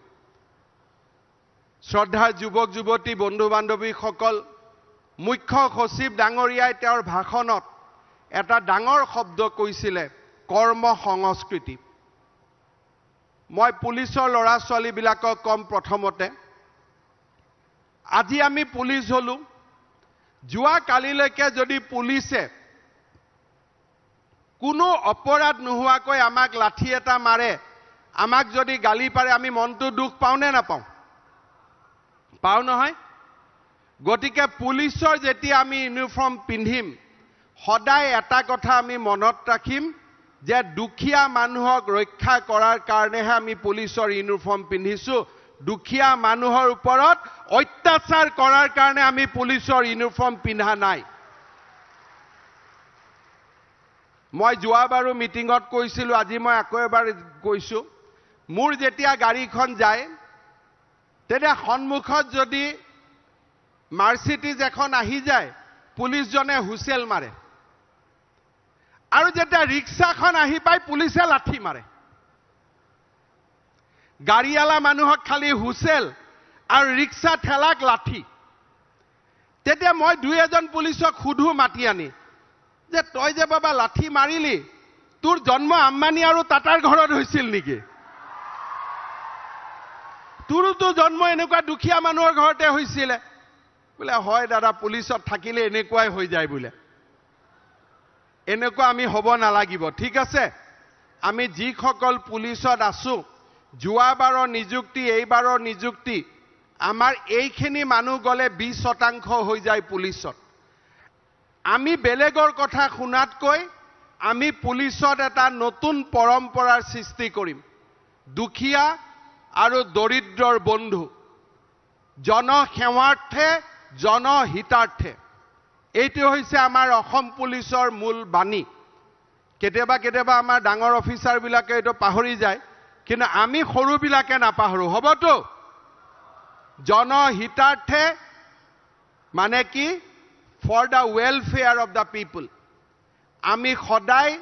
শ্ৰদ্ধাৰ যুৱক যুৱতী, বন্ধু বান্ধৱীসকল, মুখ্য সচিব ডাঙৰীয়াই তেওঁৰ ভাষণত এটা ডাঙৰ শব্দ কৈছিলে, কৰ্ম সংস্কৃতি। মই পুলিচৰ ল'ৰা ছোৱালীবিলাকক ক'ম, প্ৰথমতে আজি আমি পুলিচ হ'লোঁ, যোৱা কালিলৈকে যদি পুলিচে কোনো অপৰাধ নোহোৱাকৈ আমাক লাঠি এটা মাৰে, আমাক যদি গালি পাৰে, আমি মনটো দুখ পাওঁ নে নাপাওঁ? পাওঁ নহয়? গতিকে পুলিচৰ যেতিয়া আমি ইউনিফৰ্ম পিন্ধিম, সদায় এটা কথা আমি মনত ৰাখিম যে দুখীয়া মানুহক ৰক্ষা কৰাৰ কাৰণেহে আমি পুলিচৰ ইউনিফৰ্ম পিন্ধিছোঁ, দুখীয়া মানুহৰ ওপৰত অত্যাচাৰ কৰাৰ কাৰণে আমি পুলিচৰ ইউনিফৰ্ম পিন্ধা নাই। মই যোৱাবাৰো মিটিঙত কৈছিলোঁ, আজি মই আকৌ এবাৰ কৈছোঁ, মোৰ যেতিয়া গাড়ীখন যায় তেতিয়া সন্মুখত যদি মাৰ্চিডিজ এখন আহি যায়, পুলিচজনে হুইচেল মাৰে, আৰু যেতিয়া ৰিক্সাখন আহি পায় পুলিচে লাঠি মাৰে। গাড়ীৱালা মানুহক খালি হুইচেল আৰু ৰিক্সা ঠেলাক লাঠি। তেতিয়া মই দুই এজন পুলিচক সোধো মাতি আনি যে তই যে বাবা লাঠি মাৰিলি, তোৰ জন্ম আম্বানী আৰু টাটাৰ ঘৰত হৈছিল নেকি? তোৰোতো জন্ম এনেকুৱা দুখীয়া মানুহৰ ঘৰতে হৈছিলে। বোলে হয় দাদা, পুলিচত থাকিলে এনেকুৱাই হৈ যায় বোলে। এনেকুৱা আমি হ'ব নালাগিব, ঠিক আছে? আমি যিসকল পুলিচত আছোঁ, যোৱাবাৰৰ নিযুক্তি, এইবাৰৰ নিযুক্তি, আমাৰ এইখিনি মানুহ গ'লে 20% হৈ যায় পুলিচত। আমি বেলেগৰ কথা শুনাতকৈ আমি পুলিচত এটা নতুন পৰম্পৰাৰ সৃষ্টি কৰিম, দুখীয়া আৰু দৰিদ্ৰৰ বন্ধু, জনসেৱাৰ্থে জনহিতাৰ্থে। এইটো হৈছে আমাৰ অসম পুলিচৰ মূল বাণী। কেতিয়াবা কেতিয়াবা আমাৰ ডাঙৰ অফিচাৰবিলাকে এইটো পাহৰি যায়, কিন্তু আমি সৰুবিলাকে নাপাহৰোঁ, হ'বতো? জনহিতাৰ্থে মানে কি? For the welfare of the people. আমি সদায়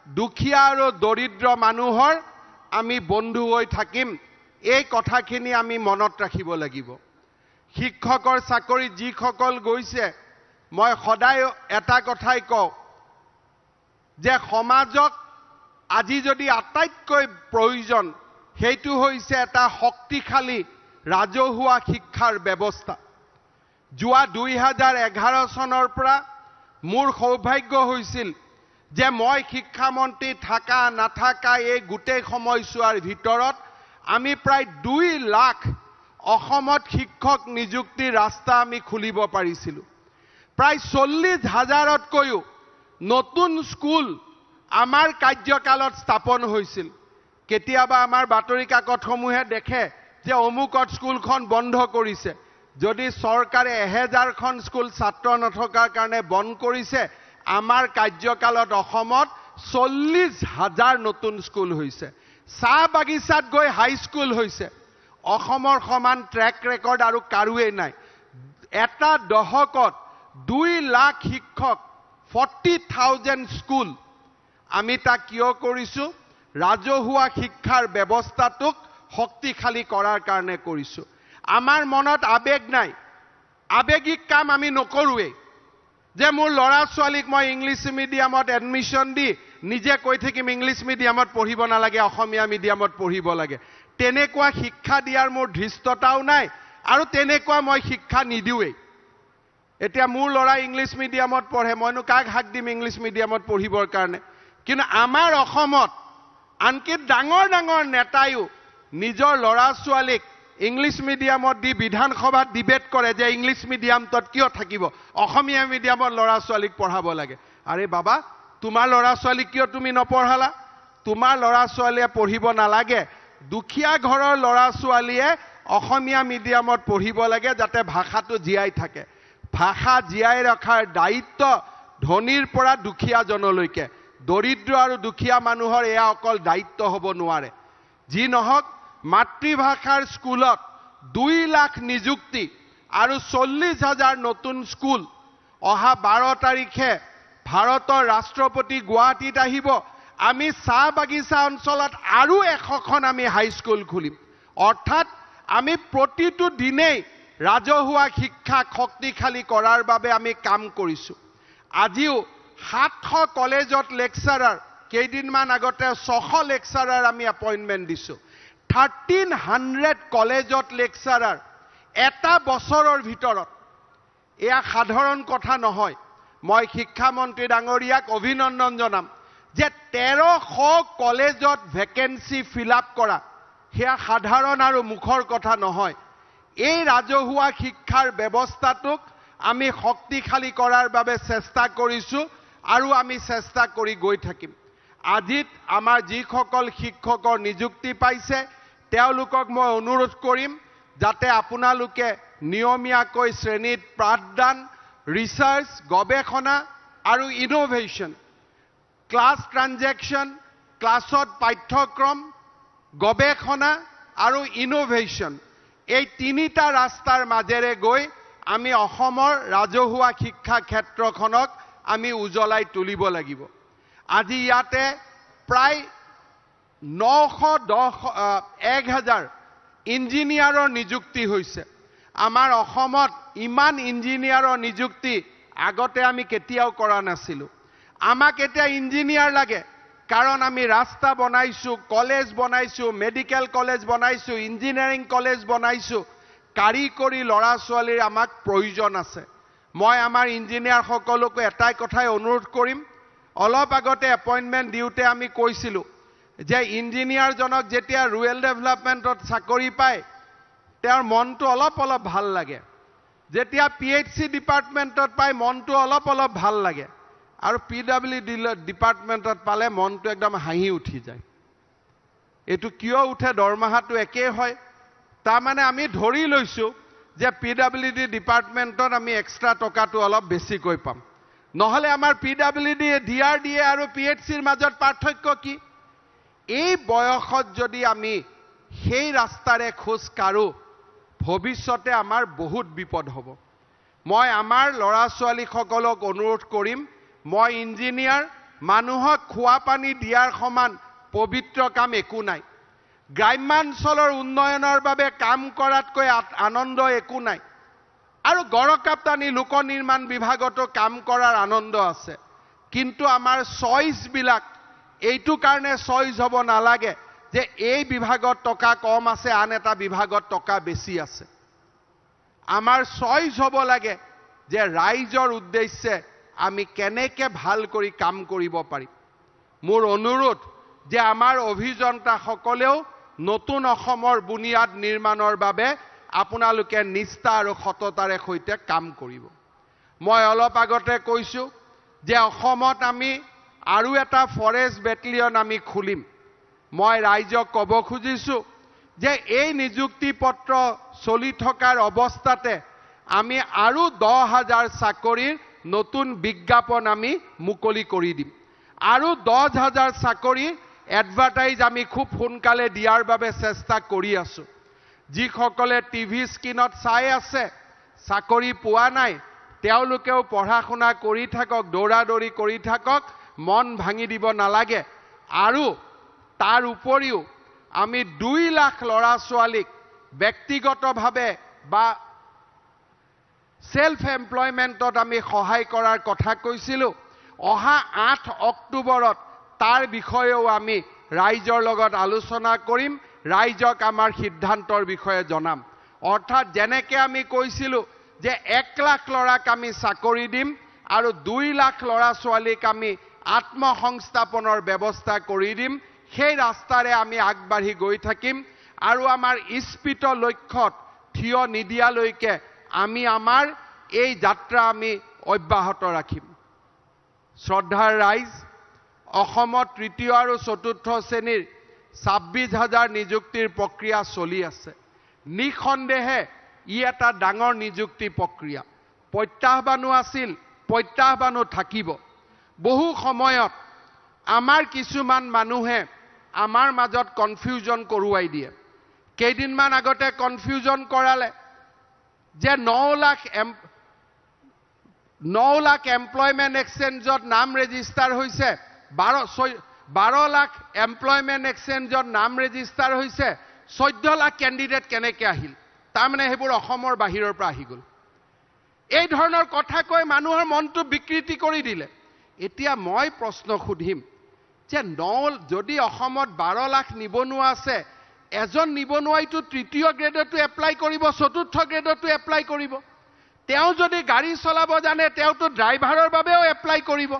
দুখীয়া আৰু দৰিদ্ৰ মানুহৰ আমি বন্ধু হৈ থাকিম, এই কথাখিনি আমি মনত ৰাখিব লাগিব। শিক্ষকৰ চাকৰিত যিসকল গৈছে, মই সদায় এটা কথাই কওঁ যে সমাজক আজি যদি আটাইতকৈ প্ৰয়োজন সেইটো হৈছে এটা শক্তিশালী ৰাজহুৱা শিক্ষাৰ ব্যৱস্থা। যোৱা 2011 চনৰ পৰা মোৰ সৌভাগ্য হৈছিল যে মই শিক্ষামন্ত্ৰী থাকা নাথাকা এই গোটেই সময়ছোৱাৰ ভিতৰত আমি প্ৰায় 2 লাখ অসমত শিক্ষক নিযুক্তিৰ ৰাস্তা আমি খুলিব পাৰিছিলোঁ। প্ৰায় 40,000তকৈও নতুন স্কুল আমাৰ কাৰ্যকালত স্থাপন হৈছিল। কেতিয়াবা আমাৰ বাতৰি কাকতসমূহে দেখে যে অমুকত স্কুলখন বন্ধ কৰিছে। যদি চৰকাৰে 1000খন স্কুল ছাত্ৰ নথকাৰ কাৰণে বন্ধ কৰিছে, আমাৰ কাৰ্যকালত অসমত 40,000 নতুন স্কুল হৈছে। চাহ বাগিচাত গৈ হাইস্কুল হৈছে। অসমৰ সমান ট্ৰেক ৰেকৰ্ড আৰু কাৰোৱেই নাই। এটা দশকত 2 লাখ শিক্ষক, 40,000 স্কুল। আমি তাক কিয় কৰিছোঁ? ৰাজহুৱা শিক্ষাৰ ব্যৱস্থাটোক শক্তিশালী কৰাৰ কাৰণে কৰিছোঁ। আমাৰ মনত আৱেগ নাই, আৱেগিক কাম আমি নকৰোঁৱেই। যে মোৰ ল'ৰা ছোৱালীক মই ইংলিছ মিডিয়ামত এডমিশ্যন দি নিজে কৈ থাকিম ইংলিছ মিডিয়ামত পঢ়িব নালাগে, অসমীয়া মিডিয়ামত পঢ়িব লাগে, তেনেকুৱা শিক্ষা দিয়াৰ মোৰ ধৃষ্টতাও নাই আৰু তেনেকুৱা মই শিক্ষা নিদিওঁৱেই। এতিয়া মোৰ ল'ৰা ইংলিছ মিডিয়ামত পঢ়ে, মইনো কাক হাক দিম ইংলিছ মিডিয়ামত পঢ়িবৰ কাৰণে? কিন্তু আমাৰ অসমত আনকি ডাঙৰ ডাঙৰ নেতায়ো নিজৰ ল'ৰা ছোৱালীক ইংলিছ মিডিয়ামত দি বিধানসভাত ডিবেট কৰে যে ইংলিছ মিডিয়ামটোত কিয় থাকিব, অসমীয়া মিডিয়ামত ল'ৰা ছোৱালীক পঢ়াব লাগে। আৰে বাবা, তোমাৰ ল'ৰা ছোৱালীক কিয় তুমি নপঢ়ালা? তোমাৰ ল'ৰা ছোৱালীয়ে পঢ়িব নালাগে, দুখীয়া ঘৰৰ ল'ৰা ছোৱালীয়ে অসমীয়া মিডিয়ামত পঢ়িব লাগে যাতে ভাষাটো জীয়াই থাকে। ভাষা জীয়াই ৰখাৰ দায়িত্ব ধনীৰ পৰা দুখীয়াজনলৈকে। দৰিদ্ৰ আৰু দুখীয়া মানুহৰ এয়া অকল দায়িত্ব হ'ব নোৱাৰে। যি নহওক, মাতৃভাষাৰ স্কুলত 2 লাখ নিযুক্তি আৰু 40,000 নতুন স্কুল। অহা 12 তাৰিখে ভাৰতৰ ৰাষ্ট্ৰপতি গুৱাহাটীত আহিব। আমি চাহ বাগিচা অঞ্চলত আৰু 100খন আমি হাইস্কুল খুলিম। অৰ্থাৎ আমি প্ৰতিটো দিনেই ৰাজহুৱা শিক্ষাক শক্তিশালী কৰাৰ বাবে আমি কাম কৰিছোঁ। আজিও 700 কলেজত লেকচাৰাৰ, কেইদিনমান আগতে 600 লেকচাৰাৰ আমি এপইণ্টমেণ্ট দিছোঁ। 1300 কলেজত লেকচাৰাৰ এটা বছৰৰ ভিতৰত। এয়া সাধাৰণ কথা নহয়। মই শিক্ষামন্ত্ৰী ডাঙৰীয়াক অভিনন্দন জনাম যে 1300 কলেজত ভেকেঞ্চি ফিল আপ কৰা সেয়া সাধাৰণ আৰু মুখৰ কথা নহয়। এই ৰাজহুৱা শিক্ষাৰ ব্যৱস্থাটোক আমি শক্তিশালী কৰাৰ বাবে চেষ্টা কৰিছোঁ আৰু আমি চেষ্টা কৰি গৈ থাকিম। আজিত আমাৰ যিসকল শিক্ষকৰ নিযুক্তি পাইছে তেওঁলোকক মই অনুৰোধ কৰিম যাতে আপোনালোকে নিয়মীয়াকৈ শ্ৰেণীত পাঠদান, ৰিচাৰ্চ, গৱেষণা আৰু ইন'ভেশ্যন, ক্লাছ ট্ৰানজেকশ্যন, ক্লাছত পাঠ্যক্ৰম, গৱেষণা আৰু ইন'ভেশ্যন, এই তিনিটা ৰাস্তাৰ মাজেৰে গৈ আমি অসমৰ ৰাজহুৱা শিক্ষা ক্ষেত্ৰখনক আমি উজ্বলাই তুলিব লাগিব। আজি ইয়াতে প্ৰায় 910 1000 ইঞ্জিনিয়াৰৰ নিযুক্তি হৈছে। আমাৰ অসমত ইমান ইঞ্জিনিয়াৰৰ নিযুক্তি আগতে আমি কেতিয়াও কৰা নাছিলোঁ। আমাক এতিয়া ইঞ্জিনিয়াৰ লাগে, কাৰণ আমি ৰাস্তা বনাইছোঁ, কলেজ বনাইছোঁ, মেডিকেল কলেজ বনাইছোঁ, ইঞ্জিনিয়াৰিং কলেজ বনাইছোঁ। কাৰিকৰী ল'ৰা ছোৱালীৰ আমাক প্ৰয়োজন আছে। মই আমাৰ ইঞ্জিনিয়াৰসকলকো এটাই কথাই অনুৰোধ কৰিম, অলপ আগতে এপইণ্টমেণ্ট দিওঁতে আমি কৈছিলোঁ যে ইঞ্জিনিয়াৰজনক যেতিয়া ৰুৰেল ডেভেলপমেণ্টত চাকৰি পায় তেওঁৰ মনটো অলপ অলপ ভাল লাগে, যেতিয়া পি এইচ চি ডিপাৰ্টমেণ্টত পায় মনটো অলপ অলপ ভাল লাগে, আৰু পি ডাব্লিউ ডি ডিপাৰ্টমেণ্টত পালে মনটো একদম হাঁহি উঠি যায়। এইটো কিয় উঠে? দৰমহাটো একেই হয়। তাৰমানে আমি ধৰি লৈছোঁ যে পি ডাব্লিউ ডি ডিপাৰ্টমেণ্টত আমি এক্সট্ৰা টকাটো অলপ বেছিকৈ পাম। নহ'লে আমাৰ P W D, D R D A আৰু পি এইচ চিৰ মাজত পাৰ্থক্য কি? এই বয়সত যদি আমি সেই ৰাস্তাৰে খোজ কাঢ়োঁ, ভৱিষ্যতে আমাৰ বহুত বিপদ হ'ব। মই আমাৰ ল'ৰা ছোৱালীসকলক অনুৰোধ কৰিম, মই ইঞ্জিনিয়াৰ, মানুহক খোৱা পানী দিয়াৰ সমান পবিত্ৰ কাম একো নাই। গ্ৰাম্যাঞ্চলৰ উন্নয়নৰ বাবে কাম কৰাতকৈ আনন্দ একো নাই। আৰু গড়কাপ্তানি লোক নিৰ্মাণ বিভাগতো কাম কৰাৰ আনন্দ আছে। কিন্তু আমাৰ চইচবিলাক এইটো কাৰণে চইচ হ'ব নালাগে যে এই বিভাগত টকা কম আছে, আন এটা বিভাগত টকা বেছি আছে। আমাৰ চইচ হ'ব লাগে যে ৰাইজৰ উদ্দেশ্যে আমি কেনেকে ভাল কৰি কাম কৰিব পাৰিম। মোৰ অনুৰোধ যে আমাৰ অভিযন্তাসকলেও নতুন অসমৰ বুনিয়াদ নিৰ্মাণৰ বাবে আপোনালোকে নিষ্ঠা আৰু সততাৰে সৈতে কাম কৰিব। মই অলপ আগতে কৈছোঁ যে অসমত আমি আৰু এটা ফৰেষ্ট বেটেলিয়ন আমি খুলিম। মই ৰাইজক ক'ব খুজিছোঁ যে এই নিযুক্তি পত্ৰ চলি থকাৰ অৱস্থাতে আমি আৰু 10,000 চাকৰিৰ নতুন বিজ্ঞাপন আমি মুকলি কৰি দিম। আৰু 10,000 চাকৰি এডভাৰটাইজ আমি খুব সোনকালে দিয়াৰ বাবে চেষ্টা কৰি আছোঁ। যিসকলে টিভি স্ক্ৰীণত চাই আছে, চাকৰি পোৱা নাই, তেওঁলোকেও পঢ়া শুনা কৰি থাকক, দৌৰা দৌৰি কৰি থাকক, মন ভাঙি দিব নালাগে। আৰু তাৰ উপৰিও আমি 2 লাখ ল'ৰা ছোৱালীক ব্যক্তিগতভাৱে বা চেল্ফ এমপ্লয়মেণ্টত আমি সহায় কৰাৰ কথা কৈছিলোঁ। অহা 8 অক্টোবৰত তাৰ বিষয়েও আমি ৰাইজৰ লগত আলোচনা কৰিম, ৰাইজক আমাৰ সিদ্ধান্তৰ বিষয়ে জনাম। অৰ্থাৎ যেনেকে আমি কৈছিলোঁ যে 1 লাখ ল'ৰাক আমি চাকৰি দিম আৰু 2 লাখ ল'ৰা ছোৱালীক আমি আত্মসংস্থাপনৰ ব্যৱস্থা কৰি দিম, সেই ৰাস্তাৰে আমি আগবাঢ়ি গৈ থাকিম। আৰু আমাৰ ইস্পিত লক্ষ্যত থিয় নিদিয়ালৈকে আমি আমাৰ এই যাত্ৰা আমি অব্যাহত ৰাখিম। শ্ৰদ্ধাৰ ৰাইজ, অসমত তৃতীয় আৰু চতুৰ্থ শ্ৰেণীৰ 26,000 নিযুক্তিৰ প্ৰক্ৰিয়া চলি আছে। নিঃসন্দেহে ই এটা ডাঙৰ নিযুক্তি প্ৰক্ৰিয়া। প্ৰত্যাহ্বানো আছিল, প্ৰত্যাহ্বানো থাকিব। বহু সময়ত আমাৰ কিছুমান মানুহে আমাৰ মাজত কনফিউজন কৰোৱাই দিয়ে। কেইদিনমান আগতে কনফিউজন কৰালে যে 9 লাখ এমপ্লয়মেণ্ট এক্সচেঞ্জত নাম ৰেজিষ্টাৰ হৈছে, 12 লাখ এমপ্লয়মেণ্ট এক্সচেঞ্জত নাম ৰেজিষ্টাৰ হৈছে, 14 লাখ কেণ্ডিডেট কেনেকে আহিল? তাৰমানে সেইবোৰ অসমৰ বাহিৰৰ পৰা আহি গ'ল। এই ধৰণৰ কথা কৈ মানুহৰ মনটো বিকৃতি কৰি দিলে। এতিয়া মই প্ৰশ্ন সুধিম যে যদি অসমত 12 লাখ নিবনুৱা আছে, এজন নিবনুৱাইতো তৃতীয় গ্ৰেডতো এপ্লাই কৰিব, চতুৰ্থ গ্ৰেডতো এপ্লাই কৰিব। তেওঁ যদি গাড়ী চলাব জানে, তেওঁতো ড্ৰাইভাৰৰ বাবেও এপ্লাই কৰিব।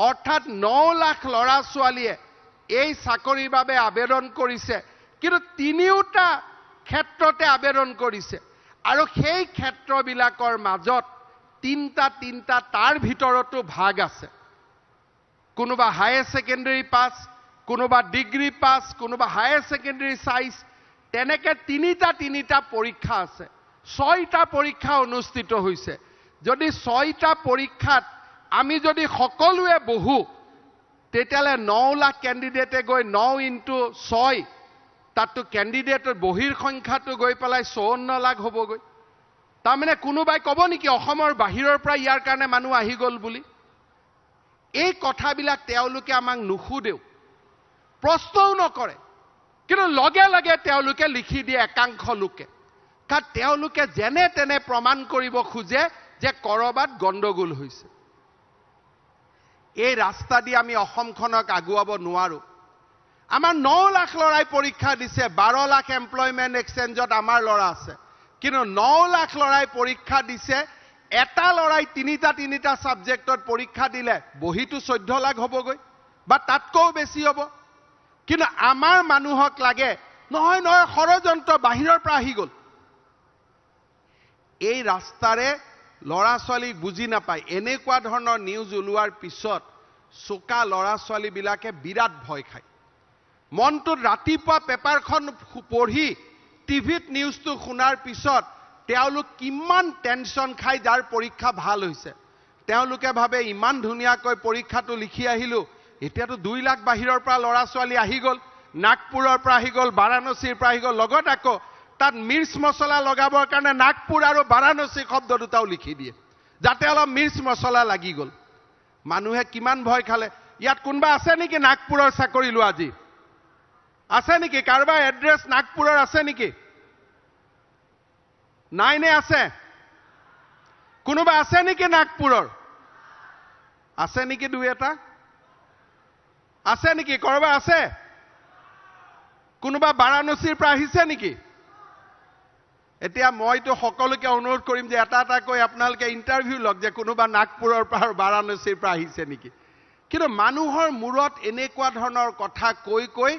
অৰ্থাৎ 9 লাখ ল'ৰা ছোৱালীয়ে এই চাকৰিৰ বাবে আবেদন কৰিছে, কিন্তু তিনিওটা ক্ষেত্ৰতে আবেদন কৰিছে। আৰু সেই ক্ষেত্ৰবিলাকৰ মাজত তিনিটা তিনিটা তাৰ ভিতৰতো ভাগ আছে। কোনোবা হায়াৰ ছেকেণ্ডেৰী পাছ, কোনোবা ডিগ্ৰী পাছ, কোনোবা হায়াৰ ছেকেণ্ডেৰী চাইজ, তেনেকে তিনিটা তিনিটা পৰীক্ষা আছে। 6টা পৰীক্ষা অনুষ্ঠিত হৈছে। যদি 6টা পৰীক্ষাত আমি যদি সকলোৱে বহো, তেতিয়াহ'লে 9 লাখ কেণ্ডিডেটে গৈ 9 ইনটু 6, তাততো কেণ্ডিডেটৰ বহিৰ সংখ্যাটো গৈ পেলাই 54 লাখ হ'বগৈ। তাৰমানে কোনোবাই ক'ব নেকি অসমৰ বাহিৰৰ পৰা ইয়াৰ কাৰণে মানুহ আহি গ'ল বুলি? এই কথাবিলাক তেওঁলোকে আমাক নুসুধেও, প্ৰশ্নও নকৰে, কিন্তু লগে লগে তেওঁলোকে লিখি দিয়ে একাংশ লোকে। কাৰণ তেওঁলোকে যেনে তেনে প্ৰমাণ কৰিব খোজে যে ক'ৰবাত গণ্ডগোল হৈছে। এই ৰাস্তা দি আমি অসমখনক আগুৱাব নোৱাৰোঁ। আমাৰ 9 লাখ ল'ৰাই পৰীক্ষা দিছে, 12 লাখ এমপ্লয়মেণ্ট এক্সচেঞ্জত আমাৰ ল'ৰা আছে, কিন্তু 9 লাখ ল'ৰাই পৰীক্ষা দিছে। এটা ল'ৰাই তিনিটা তিনিটা ছাবজেক্টত পৰীক্ষা দিলে বহীটো 14 লাখ হ'বগৈ বা তাতকৈও বেছি হ'ব। কিন্তু আমাৰ মানুহক লাগে নহয় নহয় ষড়যন্ত্ৰ বাহিৰৰ পৰা আহি গ'ল। এই ৰাস্তাৰে ল'ৰা ছোৱালীক বুজি নাপায়। এনেকুৱা ধৰণৰ নিউজ ওলোৱাৰ পিছত চোকা ল'ৰা ছোৱালীবিলাকে বিৰাট ভয় খায়। মনটোত ৰাতিপুৱা পেপাৰখন পঢ়ি টিভিত নিউজটো শুনাৰ পিছত তেওঁলোক কিমান টেনশ্যন খায়। যাৰ পৰীক্ষা ভাল হৈছে তেওঁলোকে ভাবে ইমান ধুনীয়াকৈ পৰীক্ষাটো লিখি আহিলোঁ, এতিয়াতো 2 লাখ বাহিৰৰ পৰা ল'ৰা ছোৱালী আহি গ'ল, নাগপুৰৰ পৰা আহি গ'ল, বাৰাণসীৰ পৰা আহি গ'ল, লগত আকৌ তাত মিৰ্চ মছলা লগাবৰ কাৰণে নাগপুৰ আৰু বাৰাণসী শব্দ দুটাও লিখি দিয়ে, যাতে অলপ মিৰ্চ মছলা লাগি গ'ল। মানুহে কিমান ভয় খালে। ইয়াত কোনোবা আছে নেকি নাগপুৰৰ চাকৰি লোৱা? আজি আছে নেকি কাৰোবাৰ এড্ৰেছ নাগপুৰৰ আছে নেকি? নাই নে আছে? কোনোবা আছে নেকি নাগপুৰৰ? আছে নেকি দুই এটা? আছে নেকি কৰবাৰ? আছে কোনোবা বাৰাণসীৰ পৰা আহিছে নেকি? এতিয়া মইতো সকলোকে অনুৰোধ কৰিম যে এটা এটাকৈ আপোনালোকে ইণ্টাৰভিউ লওক যে কোনোবা নাগপুৰৰ পৰা আৰু বাৰাণসীৰ পৰা আহিছে নেকি। কিন্তু মানুহৰ মূৰত এনেকুৱা ধৰণৰ কথা কৈ কৈ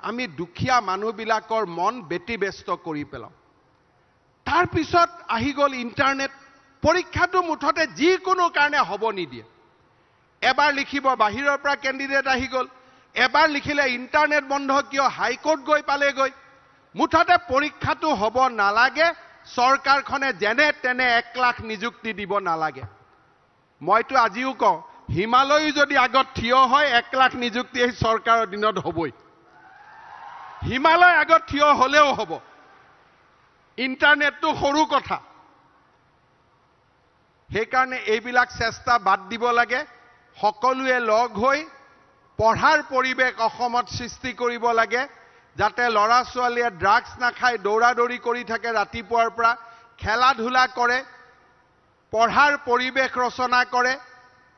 আমি দুখীয়া মানুহবিলাকৰ মন ব্যতিব্যস্ত কৰি পেলাওঁ। তাৰপিছত আহি গ'ল ইণ্টাৰনেট। পৰীক্ষাটো মুঠতে যিকোনো কাৰণে হ'ব নিদিয়ে। এবাৰ লিখিব বাহিৰৰ পৰা কেণ্ডিডেট আহি গ'ল, এবাৰ লিখিলে ইণ্টাৰনেট বন্ধ কিয়, হাইকোৰ্ট গৈ পালেগৈ। মুঠতে পৰীক্ষাটো হ'ব নালাগে, চৰকাৰখনে যেনে তেনে 1 লাখ নিযুক্তি দিব নালাগে। মইতো আজিও কওঁ, হিমালয়ো যদি আগত থিয় হয় 1 লাখ নিযুক্তি এই চৰকাৰৰ দিনত হ'বই। হিমালয় আগত থিয় হ'লেও হ'ব, ইণ্টাৰনেটটো সৰু কথা। সেইকাৰণে এইবিলাক চেষ্টা বাদ দিব লাগে। সকলোৱে লগ হৈ পঢ়াৰ পৰিৱেশ অসমত সৃষ্টি কৰিব লাগে, যাতে ল'ৰা ছোৱালীয়ে ড্ৰাগছ নাখায়, দৌৰা দৌৰি কৰি থাকে ৰাতিপুৱাৰ পৰা, খেলা ধূলা কৰে, পঢ়াৰ পৰিৱেশ ৰচনা কৰে।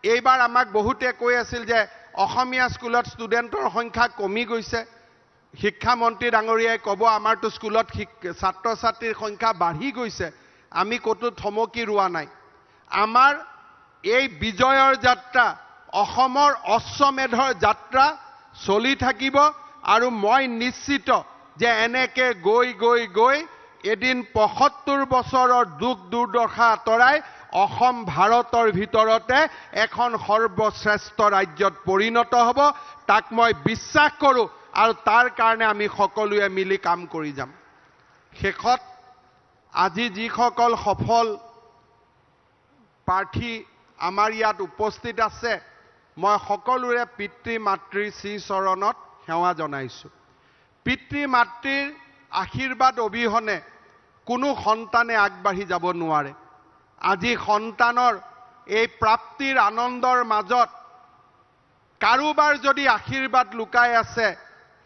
এইবাৰ আমাক বহুতে কৈ আছিল যে অসমীয়া স্কুলত ষ্টুডেণ্টৰ সংখ্যা কমি গৈছে। শিক্ষামন্ত্ৰী ডাঙৰীয়াই ক'ব আমাৰতো স্কুলত ছাত্ৰ ছাত্ৰীৰ সংখ্যা বাঢ়ি গৈছে, আমি ক'তো থমকি ৰোৱা নাই। আমাৰ এই বিজয়ৰ যাত্ৰা, অসমৰ অশ্বমেধৰ যাত্ৰা চলি থাকিব আৰু মই নিশ্চিত যে এনেকে গৈ গৈ গৈ এদিন 75 বছৰৰ দুখ দুৰ্দশা আঁতৰাই অসম ভাৰতৰ ভিতৰতে এখন সৰ্বশ্ৰেষ্ঠ ৰাজ্যত পৰিণত হ'ব, তাক মই বিশ্বাস কৰোঁ আৰু তাৰ কাৰণে আমি সকলোৱে মিলি কাম কৰি যাম। শেষত আজি যিসকল সফল প্ৰাৰ্থী আমাৰ ইয়াত উপস্থিত আছে, মই সকলোৰে পিতৃ মাতৃৰ শ্ৰীচৰণত সেৱা জনাইছোঁ। পিতৃ মাতৃৰ আশীৰ্বাদ অবিহনে কোনো সন্তানে আগবাঢ়ি যাব নোৱাৰে। আজি সন্তানৰ এই প্ৰাপ্তিৰ আনন্দৰ মাজত কাৰোবাৰ যদি আশীৰ্বাদ লুকাই আছে,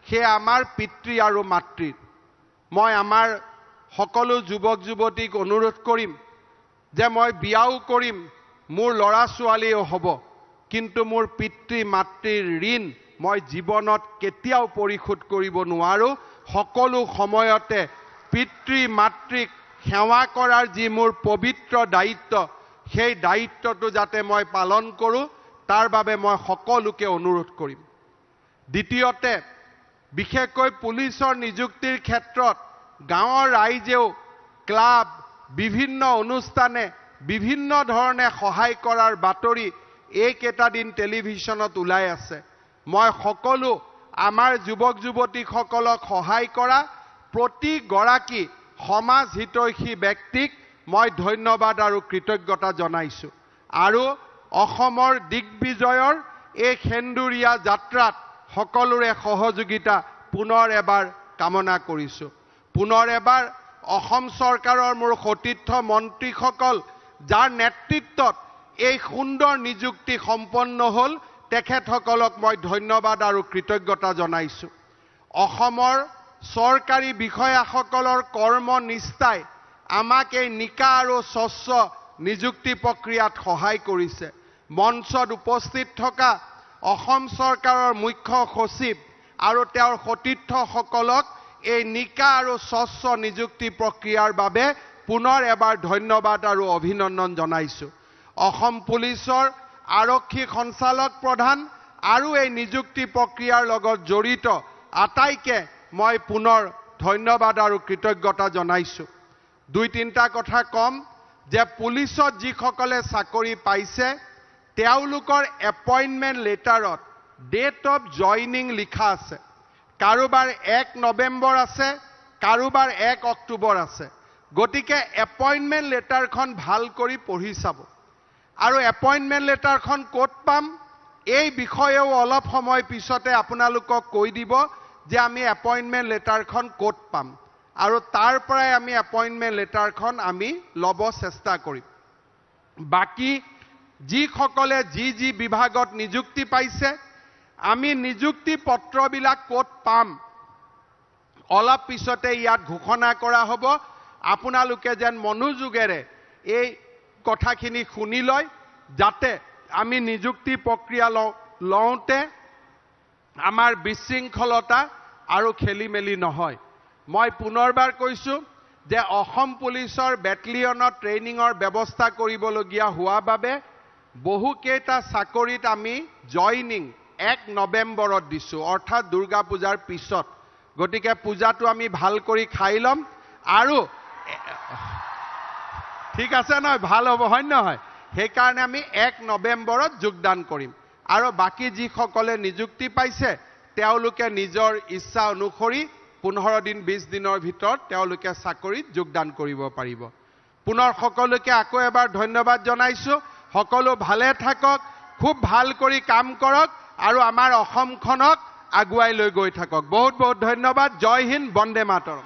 সেয়া আমাৰ পিতৃ আৰু মাতৃৰ। মই আমাৰ সকলো যুৱক যুৱতীক অনুৰোধ কৰিম যে মই বিয়াও কৰিম, মোৰ ল'ৰা ছোৱালীও হ'ব, কিন্তু মোৰ পিতৃ মাতৃৰ ঋণ মই জীৱনত কেতিয়াও পৰিশোধ কৰিব নোৱাৰোঁ। সকলো সময়তে পিতৃ মাতৃক সেৱা কৰাৰ যি মোৰ পবিত্ৰ দায়িত্ব, সেই দায়িত্বটো যাতে মই পালন কৰোঁ, তাৰ বাবে মই সকলোকে অনুৰোধ কৰিম। দ্বিতীয়তে, বিশেষকৈ পুলিচৰ নিযুক্তিৰ ক্ষেত্ৰত গাঁৱৰ ৰাইজেও ক্লাব, বিভিন্ন অনুষ্ঠানে বিভিন্ন ধৰণে সহায় কৰাৰ বাতৰি এইকেইটা দিন টেলিভিশ্যনত ওলাই আছে। মই সকলো আমাৰ যুৱক যুৱতীসকলক সহায় কৰা প্ৰতিগৰাকী সমাজ হিতৈষী ব্যক্তিক মই ধন্যবাদ আৰু কৃতজ্ঞতা জনাইছোঁ। আৰু অসমৰ দিগ্বিজয়ৰ এই সেন্দুৰীয়া যাত্ৰাত সকলোৰে সহযোগিতা পুনৰ এবাৰ কামনা কৰিছোঁ। পুনৰ এবাৰ অসম চৰকাৰৰ মোৰ সতীৰ্থ মন্ত্ৰীসকল, যাৰ নেতৃত্বত এই সুন্দৰ নিযুক্তি সম্পন্ন হ'ল, তেখেতসকলক মই ধন্যবাদ আৰু কৃতজ্ঞতা জনাইছোঁ। অসমৰ চৰকাৰী বিষয়াসকলৰ কৰ্মনিষ্ঠাই আমাক এই নিকা আৰু স্বচ্ছ নিযুক্তি প্ৰক্ৰিয়াত সহায় কৰিছে। মঞ্চত উপস্থিত থকা অসম চৰকাৰৰ মুখ্য সচিব আৰু তেওঁৰ সতীৰ্থসকলক এই নিকা আৰু স্বচ্ছ নিযুক্তি প্ৰক্ৰিয়াৰ বাবে পুনৰ এবাৰ ধন্যবাদ আৰু অভিনন্দন জনাইছোঁ। অসম পুলিচৰ আৰক্ষী সঞ্চালক প্ৰধান আৰু এই নিযুক্তি প্ৰক্ৰিয়াৰ লগত জড়িত আটাইকে মই পুনৰ ধন্যবাদ আৰু কৃতজ্ঞতা জনাইছোঁ। দুই তিনিটা কথা কম যে পুলিচত যিসকলে চাকৰি পাইছে তেওঁলোকৰ এপইণ্টমেণ্ট লেটাৰত ডেট অফ জইনিং লিখা আছে। কাৰোবাৰ 1 নৱেম্বৰ আছে, কাৰোবাৰ 1 অক্টোবৰ আছে। গতিকে এপইণ্টমেণ্ট লেটাৰখন ভাল কৰি পঢ়ি চাব। আৰু এপইণ্টমেণ্ট লেটাৰখন ক'ত পাম এই বিষয়েও অলপ সময় পিছতে আপোনালোকক কৈ দিব যে আমি এপইণ্টমেণ্ট লেটাৰখন ক'ত পাম আৰু তাৰ পৰাই আমি এপইণ্টমেণ্ট লেটাৰখন আমি ল'ব চেষ্টা কৰিম। বাকী যিসকলে যি যি বিভাগত নিযুক্তি পাইছে, আমি নিযুক্তি পত্ৰবিলাক ক'ত পাম অলপ পিছতে ইয়াত ঘোষণা কৰা হ'ব। আপোনালোকে যেন মনোযোগেৰে এই কথাখিনি শুনি লয়, যাতে আমি নিযুক্তি প্ৰক্ৰিয়া লওঁতে আমাৰ বিশৃংখলতা আৰু খেলি মেলি নহয়। মই পুনৰবাৰ কৈছোঁ যে অসম পুলিচৰ বেটেলিয়নত ট্ৰেইনিঙৰ ব্যৱস্থা কৰিবলগীয়া হোৱা বাবে বহুকেইটা চাকৰিত আমি জইনিং 1 নৱেম্বৰত দিছোঁ, অৰ্থাৎ দুৰ্গা পূজাৰ পিছত। গতিকে পূজাটো আমি ভাল কৰি খাই ল'ম আৰু ঠিক আছে নহয়, ভাল হ'ব, হয় নহয়? সেইকাৰণে আমি 1 নৱেম্বৰত যোগদান কৰিম। আৰু বাকী যিসকলে নিযুক্তি পাইছে তেওঁলোকে নিজৰ ইচ্ছা অনুসৰি 15 দিন 20 দিনৰ ভিতৰত তেওঁলোকে চাকৰিত যোগদান কৰিব পাৰিব। পুনৰ সকলোকে আকৌ এবাৰ ধন্যবাদ জনাইছোঁ। সকলো ভালে থাকক, খুব ভাল কৰি কাম কৰক আৰু আমাৰ অসমখনক আগুৱাই লৈ গৈ থাকক। বহুত বহুত ধন্যবাদ। জয় হিন্দ, বন্দে মাতৰম।